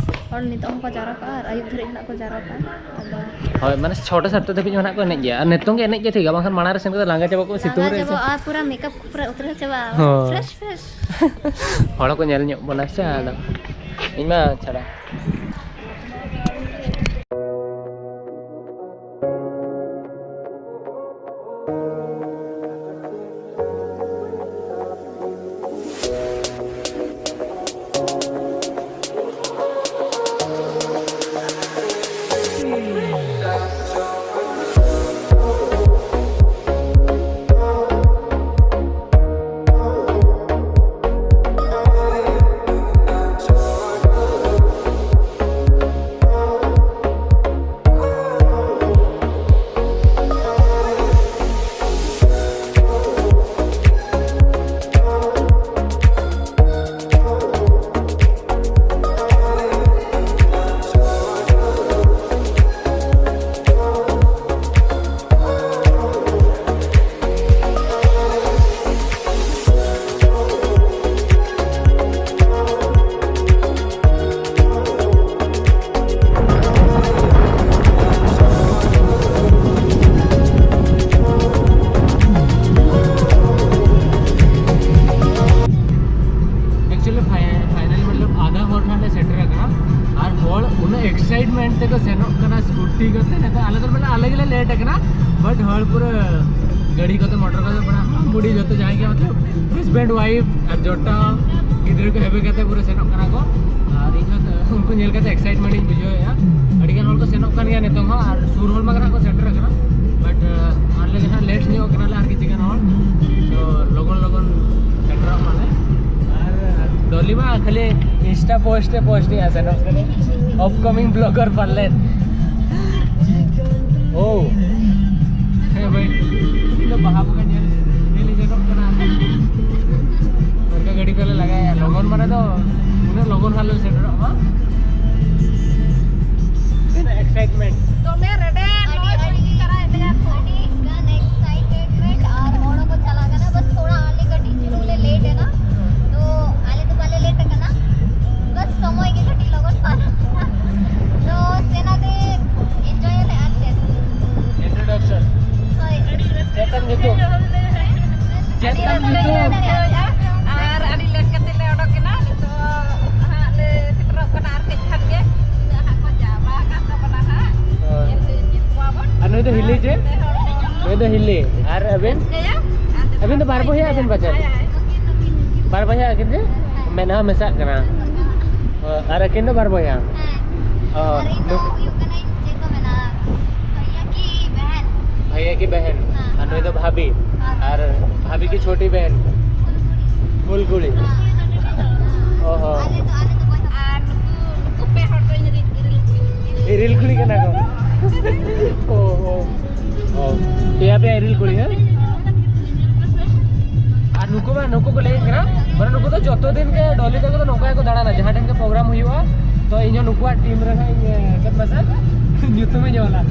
ᱦᱚᱲ ᱱᱤᱛᱚᱜ ᱦᱚᱸᱠᱚ ᱡᱟᱣᱨᱟ ᱠᱚᱜᱼᱟ ᱟᱨ ᱟᱹᱭᱩᱵ ᱫᱷᱟᱹᱨᱤᱡ ᱦᱚᱸ ᱱᱟᱜ ᱠᱚ ᱡᱟᱣᱨᱟ ᱠᱚᱜᱼᱟ᱾ ᱟᱫᱚ ᱦᱳᱭ, ᱢᱟᱱᱮ ᱪᱷᱚᱴᱟ ᱥᱟᱛᱴᱟ ᱫᱷᱟᱹᱵᱤᱡ ᱦᱚᱸ ᱱᱟᱜ ᱠᱚ ᱮᱱᱮᱡ ᱜᱮᱭᱟ, ᱟᱨ ᱱᱤᱛᱚᱝ ᱜᱮ ᱮᱱᱮᱡ ᱜᱮ ᱴᱷᱤᱠᱟ, ᱵᱟᱝᱠᱷᱟᱱ ᱢᱟᱲᱟᱝ ᱨᱮ ᱥᱮᱱ ᱠᱟᱛᱮ ᱞᱟᱸᱜᱟ ᱪᱟᱵᱟᱜ ᱠᱚ, ᱥᱤᱛᱩᱝ ᱞᱟᱸᱜᱟ ᱨᱮ ᱪᱮ᱾ ᱪᱟᱵᱟᱜᱼᱟ, ᱯᱩᱨᱟᱹ makeup ᱯᱩᱨᱟᱹ ᱩᱛᱨᱟᱹᱣ ᱪᱟᱵᱟᱜᱼᱟ᱾ ᱦᱳᱭ᱾ Fresh, fresh᱾ ᱦᱚᱲ ᱦᱚᱸᱠᱚ ᱧᱮᱞ ᱧᱚᱜ ᱵᱚᱱᱟ ᱥᱮ, ᱟᱫᱚ ᱤᱧ ᱢᱟ ᱪᱷᱟᱲᱟ᱾ Actually, final, final ᱢᱚᱛᱞᱚᱵ ᱟᱫᱷᱟ ᱦᱚᱨ ᱱᱟᱜ ᱞᱮ ᱥᱮᱴᱮᱨ ᱟᱠᱟᱱᱟ, ᱟᱨ ᱦᱚᱲ ᱩᱱᱟᱹᱜ excitement ᱛᱮᱠᱚ ᱥᱮᱱᱚᱜ ᱠᱟᱱᱟ scooty ᱠᱚᱛᱮ᱾ ᱱᱤᱛᱚᱜ ᱟᱞᱮ ᱫᱚ ᱢᱟᱱᱮ ᱟᱞᱮ ᱜᱮᱞᱮ late ᱟᱠᱟᱱᱟ, but ᱦᱚᱲ ᱯᱩᱨᱟᱹ ᱜᱟᱹᱰᱤ ᱠᱚᱛᱮ, ᱢᱚᱴᱚᱨ ᱠᱚᱛᱮ, ᱵᱟᱲᱟ ᱵᱩᱰᱤ ᱡᱚᱛᱚ ᱡᱟᱦᱟᱸᱭ ᱜᱮ, ᱢᱚᱛᱞᱚᱵ husband wife ᱟᱨ ᱡᱚᱴᱟᱣ ᱜᱤᱫᱽᱨᱟᱹ ᱠᱚ ᱦᱮᱵᱮ ᱠᱟᱛᱮ ᱯᱩᱨᱟᱹ ᱥᱮᱱᱚᱜ ᱠᱟᱱᱟ ᱠᱚ᱾ ᱟᱨ ᱤᱧ ᱦᱚᱸ ᱩᱱᱠᱩ ᱧᱮᱞ ᱠᱟᱛᱮ excitement ᱤᱧ ᱵᱩᱡᱷᱟᱹᱣᱮᱫᱼᱟ᱾ ᱟᱹᱰᱤ ᱜᱟᱱ ᱦᱚᱲ ᱠᱚ ᱥᱮᱱᱚᱜ ᱠᱟᱱ ᱜᱮᱭᱟ ᱱᱤᱛᱚᱝ ᱦᱚᱸ, ᱟᱨ ᱥᱩᱨ ᱦᱚᱲ ᱢᱟ ᱱᱟᱜ ᱠᱚ ᱥᱮᱴᱮᱨ ᱟᱠᱟᱱᱟ, but ᱟᱞᱮ ᱜᱮ ᱱᱟᱜ late ᱧᱚᱜ ᱠᱟᱱᱟᱞᱮ ᱟᱨ ᱠᱤᱪᱷᱩ ᱜᱟᱱ ᱦᱚᱲ᱾ ᱛᱚ ᱞᱚᱜᱚᱱ ᱞᱚᱜᱚᱱ ᱥᱮᱴᱮᱨᱚᱜ ᱢᱟᱞᱮ᱾ ᱟᱨ ᱰᱚᱞᱤ ᱵᱟᱝ, ᱠᱷᱟᱹᱞᱤ Insta post ᱮ post ᱮᱫᱼᱟ ᱥᱮ ᱱᱚᱝᱠᱟ ᱜᱮ᱾ Upcoming vlogger ᱯᱟᱞᱮᱱ᱾ ᱳ᱾ ᱦᱮᱸ ᱵᱷᱟᱭ, ᱤᱧ ᱫᱚ ᱵᱟᱦᱟ ᱵᱚᱸᱜᱟ ᱧᱮᱞ, ᱧᱮᱞ ᱤᱧ ᱥᱮᱱᱚᱜ ᱠᱟᱱᱟ᱾ ᱚᱱᱠᱟ ᱜᱟᱹᱰᱤ ᱠᱚᱞᱮ ᱞᱟᱜᱟᱭᱟ, ᱞᱚᱜᱚᱱ ᱢᱟᱱᱮ ᱫᱚ ᱩᱱᱟᱹᱜ ᱞᱚᱜᱚᱱ ᱦᱟᱸᱜ ᱞᱮ ᱥᱮᱴᱮᱨᱚᱜ ᱢᱟ᱾ ᱛᱤᱱᱟᱹᱜ excitement᱾ ᱫᱚᱢᱮ ᱨᱮᱰᱮᱫ, ᱟᱹᱰᱤ, ᱱᱚᱜᱼᱚᱭ ᱟᱹᱰᱤ, ᱪᱷᱩᱴᱤ ᱛᱟᱨᱟᱭᱮᱫ ᱞᱮᱭᱟ ᱠᱚ᱾ ᱟᱹᱰᱤ ᱜᱟᱱ excitement ᱟᱨ ᱦᱚᱲ ᱦᱚᱸᱠᱚ ᱪᱟᱞᱟᱜ ᱠᱟᱱᱟ᱾ ᱵᱟᱥ ᱛᱷᱚᱲᱟ ᱟᱞᱮ ᱠᱟᱹᱴᱤᱡ ᱪᱩᱞᱩᱝ ᱞᱮ late ᱮᱱᱟ, ᱛᱚ ᱟᱞᱮ ᱫᱚ ᱵᱟᱞᱮ late ᱟᱠᱟᱱᱟ᱾ ᱵᱟᱥ ᱥᱚᱢᱚᱭ ᱜᱮ ᱠᱟᱹᱴᱤᱡ ᱞᱚᱜᱚᱱ ᱯᱟᱨᱚᱢ ᱮᱱᱟ᱾ ᱛᱚ ᱥᱮᱱᱟ ᱫᱮ enjoy ᱟᱞᱮ ᱟᱨ ᱪᱮᱫ᱾ Introduction᱾ ᱦᱳᱭ᱾ ᱪᱮᱫ ᱛᱟᱢ ᱧᱩᱛᱩᱢ? ᱪᱮᱫ ᱛᱟᱢ ᱧᱩᱛᱩᱢ? ᱟᱨ ᱟᱹᱰᱤ late ᱠᱟᱛᱮ ᱞᱮ ᱚᱰᱚᱠ ᱮᱱᱟ᱾ ᱱᱤᱛᱚᱜ ᱦᱟᱸᱜ ᱞᱮ ᱥᱮᱴᱮᱨᱚᱜ ᱠᱟᱱᱟ ᱟᱨ ᱠᱟᱹᱡ ᱠᱷᱟᱱ ᱜᱮ᱾ ᱱᱤᱛᱚᱜ ᱦᱟᱸᱜ ᱠᱚ ᱪᱟᱵᱟ ᱟᱠᱟᱱ ᱛᱟᱵᱚᱱᱟ ᱦᱟᱸᱜ᱾ ᱦᱳᱭ᱾ ᱧᱮᱞ ᱫᱚ ᱧᱮᱞ ᱠᱚᱣᱟ ᱵᱚᱱ᱾ ᱟᱨ ᱱᱩᱭ ᱫᱚ ᱦᱤᱞᱤ ᱡᱮ? ᱱᱩᱭ ᱫᱚ ᱦᱤᱞᱤ᱾ ᱟᱨ ᱟᱹᱵᱤᱱ? ᱨᱟᱹᱥᱠᱟᱹᱭᱟ᱾ ᱟᱹᱵᱤᱱ ᱫᱚ ᱵᱟᱨ ᱵᱚᱭᱦᱟ ᱟᱹᱵᱤᱱ ᱯᱟᱪᱮᱫ? ᱦᱳᱭ, ᱦᱳᱭ᱾ ᱵᱟᱨ ᱵᱚᱭᱦᱟ ᱟᱹᱠᱤᱱ ᱡᱮ? ᱢᱮᱫ ᱦᱚᱸ ᱢᱮᱥᱟᱜ ᱠᱟᱱᱟ᱾ ᱦᱳᱭ, ᱟᱨ ᱟᱹᱠᱤᱱ ᱫᱚ ᱵᱟᱨ ᱵᱚᱭᱦᱟ? ᱦᱮᱸ᱾ ᱚ, ᱟᱨ ᱤᱧ ᱫᱚ ᱱᱩ- ᱦᱩᱭᱩᱜ ᱠᱟᱹᱱᱟᱹᱧ, ᱪᱮᱫ ᱠᱚ ᱢᱮᱱᱟ, ᱵᱷᱟᱭᱭᱟ ᱠᱤ ᱵᱟᱦᱮᱱ᱾ ᱵᱷᱟᱭᱭᱟ ᱠᱤ ᱵᱟᱦᱮᱱ᱾ ᱦᱮᱸ᱾ ᱟᱨ ᱱᱩᱭ ᱫᱚ ᱵᱷᱟᱵᱤ᱾ ᱦᱮᱸ᱾ ᱟᱨ ᱵᱷᱟᱵᱤ ᱠᱤ ᱪᱷᱳᱴᱤ ᱵᱟᱦᱮᱱ? ᱯᱷᱩᱞᱠᱩᱲᱤ᱾ ᱯᱷᱩᱞᱠᱩᱲᱤ᱾ ᱦᱮᱸ᱾ ᱚ ᱦᱚ᱾ ᱟᱞᱮ ᱫᱚ, ᱟᱞᱮ ᱫᱚ ᱵᱚᱭᱦᱟ᱾ ᱟᱨ ᱱᱩᱠᱩ, ᱱᱩᱠᱩ ᱯᱮ ᱦᱚᱲ ᱫᱚ ᱤᱧ ᱨᱤᱱ ᱤᱨᱤᱞ ᱠᱩᱲᱤ᱾ ᱤᱨᱤᱞ ᱠᱩᱲᱤ ᱠᱟᱱᱟ ᱠᱚ᱾ ᱚ ᱦᱚ᱾ ᱚ, ᱯᱮᱭᱟ ᱯᱮᱭᱟ ᱤᱨᱤᱞ ᱠᱩᱲᱤ, ᱦᱮᱸ? ᱟᱨ ᱱᱩᱠᱩ ᱢᱟ, ᱱᱩᱠᱩ ᱠᱚ ᱞᱟᱹᱭ ᱠᱟᱱᱟ, ᱢᱟᱱᱮ ᱱᱩᱠᱩ ᱫᱚ ᱡᱚᱛᱚ ᱫᱤᱱ ᱜᱮ ᱰᱚᱞᱤ ᱛᱟᱠᱚ ᱫᱚ ᱱᱚᱝᱠᱟ ᱜᱮᱠᱚ ᱫᱟᱬᱟᱱᱟ, ᱡᱟᱦᱟᱸ ᱴᱷᱮᱱ ᱜᱮ program ᱦᱩᱭᱩᱜᱼᱟ, ᱛᱚ ᱤᱧ ᱦᱚᱸ ᱱᱩᱠᱩᱣᱟᱜ team ᱨᱮ ᱦᱟᱸᱜ ᱤᱧ, ᱮ, ᱪᱮᱫ ᱢᱟᱥᱮ ᱧᱩᱛᱩᱢᱤᱧ ᱚᱞᱟ,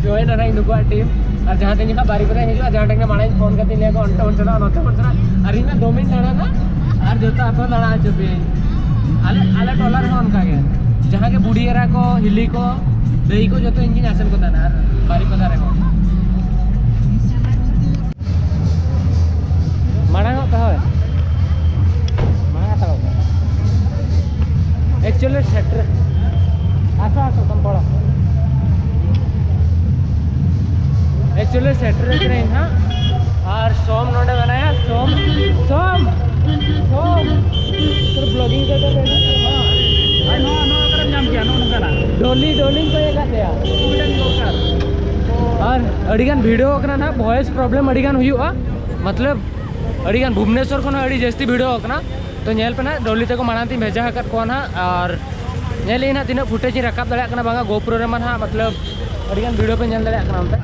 join ᱟᱱᱟ ᱤᱧ ᱱᱩᱠᱩᱣᱟᱜ team᱾ ᱟᱨ ᱡᱟᱦᱟᱸ ᱴᱷᱮᱱ ᱜᱮ ᱦᱟᱸᱜ ᱵᱟᱨᱤᱯᱟᱫᱟ ᱦᱤᱡᱩᱜᱼᱟ, ᱡᱟᱦᱟᱸ ᱴᱷᱮᱱ ᱜᱮ ᱢᱟᱲᱟᱝ ᱤᱧ ᱯᱷᱳᱱ ᱠᱟᱛᱮ ᱞᱟᱹᱭᱟ ᱠᱚ, ᱚᱱᱛᱮ ᱵᱚᱱ ᱪᱟᱞᱟᱜᱼᱟ, ᱱᱚᱛᱮ ᱵᱚᱱ ᱪᱟᱞᱟᱜᱼᱟ, ᱟᱨ ᱤᱧ ᱢᱟ ᱫᱚᱢᱮᱧ ᱫᱟᱬᱟᱱᱟ, ᱟᱨ ᱡᱚᱛᱚ ᱟᱯᱮ ᱦᱚᱸ ᱫᱟᱬᱟ ᱦᱚᱪᱚ ᱯᱮᱭᱟᱹᱧ᱾ ᱟᱞᱮ, ᱟᱞᱮ ᱴᱚᱞᱟ ᱨᱮᱦᱚᱸ ᱚᱱᱠᱟ ᱜᱮ, ᱡᱟᱦᱟᱸ ᱜᱮ ᱵᱩᱰᱷᱤ ᱮᱨᱟ ᱠᱚ, ᱦᱤᱞᱤ ᱠᱚ, ᱫᱟᱹᱭ ᱠᱚ, ᱡᱚᱛᱚ ᱤᱧ ᱜᱤᱧ ᱟᱥᱮᱱ ᱠᱚ ᱛᱟᱦᱮᱱᱟ, ᱟᱨ ᱵᱟᱨᱤᱯᱟᱫᱟ ᱨᱮᱦᱚᱸ᱾ ᱢᱟᱲᱟᱝ ᱚᱜ ᱯᱮ, ᱦᱳᱭ᱾ ᱢᱟᱲᱟᱝ ᱦᱟᱛᱟᱲᱚᱜ ᱯᱮ᱾ Actually ᱥᱮᱴᱮᱨ, ᱟᱥᱚ, ᱟᱥᱚ, ᱛᱟᱢ ᱯᱚᱲᱚ᱾ Actually ᱥᱮᱴᱮᱨ ᱠᱟᱹᱱᱟᱹᱧ ᱦᱟᱸᱜ᱾ ᱟᱨ ᱥᱳᱢ ᱱᱚᱰᱮ ᱢᱮᱱᱟᱭᱟ, ᱥᱳᱢ, ᱥᱳᱢ, ᱥᱳᱢ᱾ ᱛᱚ vlogging ᱠᱚ ᱫᱚ ᱟᱨ ᱱᱚᱣᱟ, ᱱᱚᱣᱟ ᱚᱠᱟᱨᱮᱢ ᱧᱟᱢ ᱠᱮᱭᱟ, ᱱᱚᱜᱼᱚ ᱱᱚᱝᱠᱟᱱᱟᱜ? ᱰᱚᱞᱤ, ᱰᱚᱞᱤᱧ ᱠᱚᱭᱮ ᱠᱟᱜ ᱛᱟᱭᱟ᱾ ᱢᱤᱫᱴᱟᱝ ᱫᱚᱨᱠᱟᱨ᱾ ᱟᱨ ᱟᱹᱰᱤᱜᱟᱱ ᱵᱷᱤᱲ ᱦᱚᱸ ᱠᱟᱱᱟ ᱱᱟᱦᱟᱜ, voice problem ᱟᱹᱰᱤᱜᱟᱱ ᱦᱩᱭᱩᱜᱼᱟ, ᱢᱚᱛᱞᱚᱵ ᱟᱹᱰᱤᱜᱟᱱ ᱵᱷᱩᱵᱽᱱᱮᱥᱚᱨ ᱠᱷᱚᱱ ᱦᱚᱸ ᱟᱹᱰᱤ ᱡᱟᱹᱥᱛᱤ ᱵᱷᱤᱲ ᱦᱚᱸ ᱠᱟᱱᱟ᱾ ᱛᱚ ᱧᱮᱞ ᱯᱮ ᱱᱟᱦᱟᱜ, ᱰᱚᱞᱤ ᱛᱟᱠᱚ ᱢᱟᱲᱟᱝ ᱛᱤᱧ ᱵᱷᱮᱡᱟ ᱟᱠᱟᱫ ᱠᱚᱣᱟ ᱱᱟᱦᱟᱜ, ᱟᱨ ᱧᱮᱞ ᱤᱧ ᱱᱟᱦᱟᱜ ᱛᱤᱱᱟᱹᱜ ᱯᱷᱩᱴᱮᱡᱽ ᱤᱧ ᱨᱟᱠᱟᱵ ᱫᱟᱲᱮᱭᱟᱜ ᱠᱟᱱᱟ ᱵᱟᱝᱟ᱾ ᱜᱳᱯᱨᱳ ᱨᱮᱢᱟ ᱱᱟᱦᱟᱜ ᱢᱚᱛᱞᱚᱵ ᱟᱹᱰᱤ ᱜᱟᱱ ᱵᱷᱤᱰᱤᱭᱳ ᱯᱮ ᱧᱮᱞ ᱫᱟᱲᱮᱭᱟᱜ ᱠᱟᱱᱟ ᱚᱱᱛᱮ᱾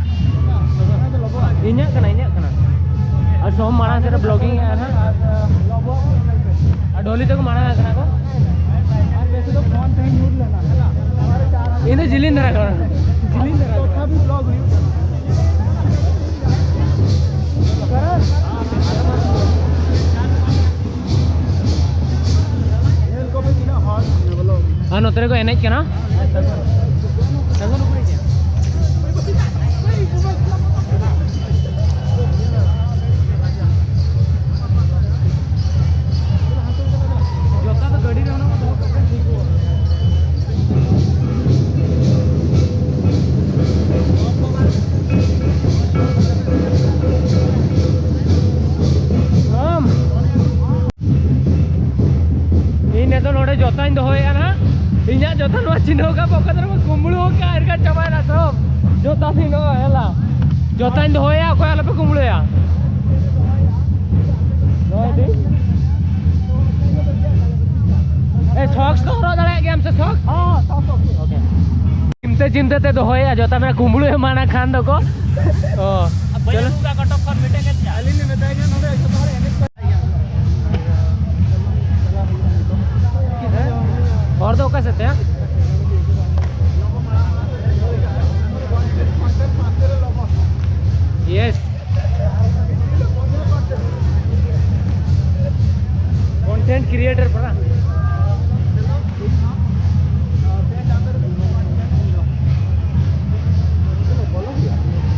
ᱤᱧᱟᱹᱜ ᱠᱟᱱᱟ, ᱤᱧᱟᱹᱜ ᱠᱟᱱᱟ᱾ ᱟᱨ ᱥᱚᱢ ᱢᱟᱲᱟᱝ ᱥᱮᱫ ᱨᱮ ᱵᱞᱚᱜᱤᱝ ᱮᱫᱼᱟ ᱱᱟᱦᱟᱜ᱾ ᱟᱨ ᱰᱚᱞᱤ ᱛᱟᱠᱚ ᱢᱟᱲᱟᱝ ᱟᱠᱟᱱᱟ ᱠᱚ᱾ ᱤᱧ ᱫᱚ ᱡᱤᱞᱤᱧ ᱫᱷᱟᱨᱟ ᱠᱟᱱᱟ, ᱡᱤᱞᱤᱧ ᱫᱷᱟᱨᱟ ᱠᱟᱱᱟ᱾ ᱟᱨ ᱱᱚᱛᱮ ᱨᱮᱠᱚ ᱮᱱᱮᱡ ᱠᱟᱱᱟ᱾ ᱡᱚᱛᱟ ᱫᱚ ᱜᱟᱹᱰᱤ ᱨᱮ ᱚᱱᱟ ᱠᱚ ᱫᱚᱦᱚ ᱠᱟᱜ ᱠᱷᱟᱱ ᱴᱷᱤᱠᱚᱜᱼᱟ᱾ ᱟᱢ᱾ ᱤᱧ ᱱᱤᱛᱚᱜ ᱱᱚᱰᱮ ᱡᱚᱛᱟᱧ ᱫᱚᱦᱚᱭᱮᱫᱼᱟ ᱱᱟᱦᱟᱜ᱾ ᱤᱧᱟᱹᱜ ᱡᱚᱛᱟ ᱱᱚᱣᱟ ᱪᱤᱱᱦᱟᱹᱣ ᱠᱟᱜ ᱯᱚᱠᱮᱴ ᱨᱮ ᱠᱩᱢᱵᱽᱲᱩ ᱟᱠᱟᱫ, ᱮᱨ ᱠᱟᱜ ᱪᱟᱵᱟᱭᱮᱱᱟ ᱥᱚᱵ᱾ ᱡᱚᱛᱟ ᱛᱤᱧ ᱱᱚᱣᱟ ᱦᱮᱞᱟ᱾ ᱡᱚᱛᱟᱧ ᱫᱚᱦᱚᱭᱟ, ᱚᱠᱚᱭ ᱟᱞᱚᱯᱮ ᱠᱩᱢᱵᱽᱲᱩᱭᱟ᱾ ᱫᱚᱦᱚᱭ ᱫᱟᱹᱧ᱾ ᱮ, ᱥᱚᱠᱥ ᱫᱚ ᱦᱚᱨᱚᱜ ᱫᱟᱲᱮᱭᱟᱜ ᱜᱮᱭᱟᱢ ᱥᱮ ᱥᱚᱠᱥ? ᱦᱚᱸ, ᱥᱚᱠᱥ, ᱥᱚᱠᱥ᱾ ᱳᱠᱮ᱾ ᱪᱤᱱᱛᱟᱹ ᱪᱤᱱᱛᱟᱹ ᱛᱮ ᱫᱚᱦᱚᱭᱟ, ᱡᱚᱛᱟ ᱢᱮᱱᱟᱜ ᱠᱩᱢᱵᱽᱲᱩ ᱮᱢᱟᱱᱟ ᱠᱷᱟᱱ ᱫᱚᱠᱚ᱾ ᱚ, ᱵᱟᱹᱧ ᱪᱚᱞᱚ᱾ ᱟᱹᱜᱩ ᱠᱟᱜ ᱠᱚᱴᱚᱠ ᱠᱷᱚᱱ ᱢᱤᱫᱴᱮᱱ ᱜᱮ ᱛᱟᱦᱮᱸ᱾ ᱟᱹᱞᱤᱧ ᱞᱤᱧ ᱢᱮᱛᱟᱭ ᱠᱟᱱᱟ ᱱᱚᱰᱮ ᱡᱚᱛᱚ ᱦᱚᱲ ᱮᱱᱮᱡ ᱠᱚ᱾ ᱦᱚᱨ ᱫᱚ ᱚᱠᱟ ᱥᱮᱫ ᱛᱮ? ᱤᱭᱮᱥ᱾ ᱠᱚᱱᱴᱮᱱᱴ ᱠᱨᱤᱭᱮᱴᱟᱨ ᱯᱟᱨᱟ᱾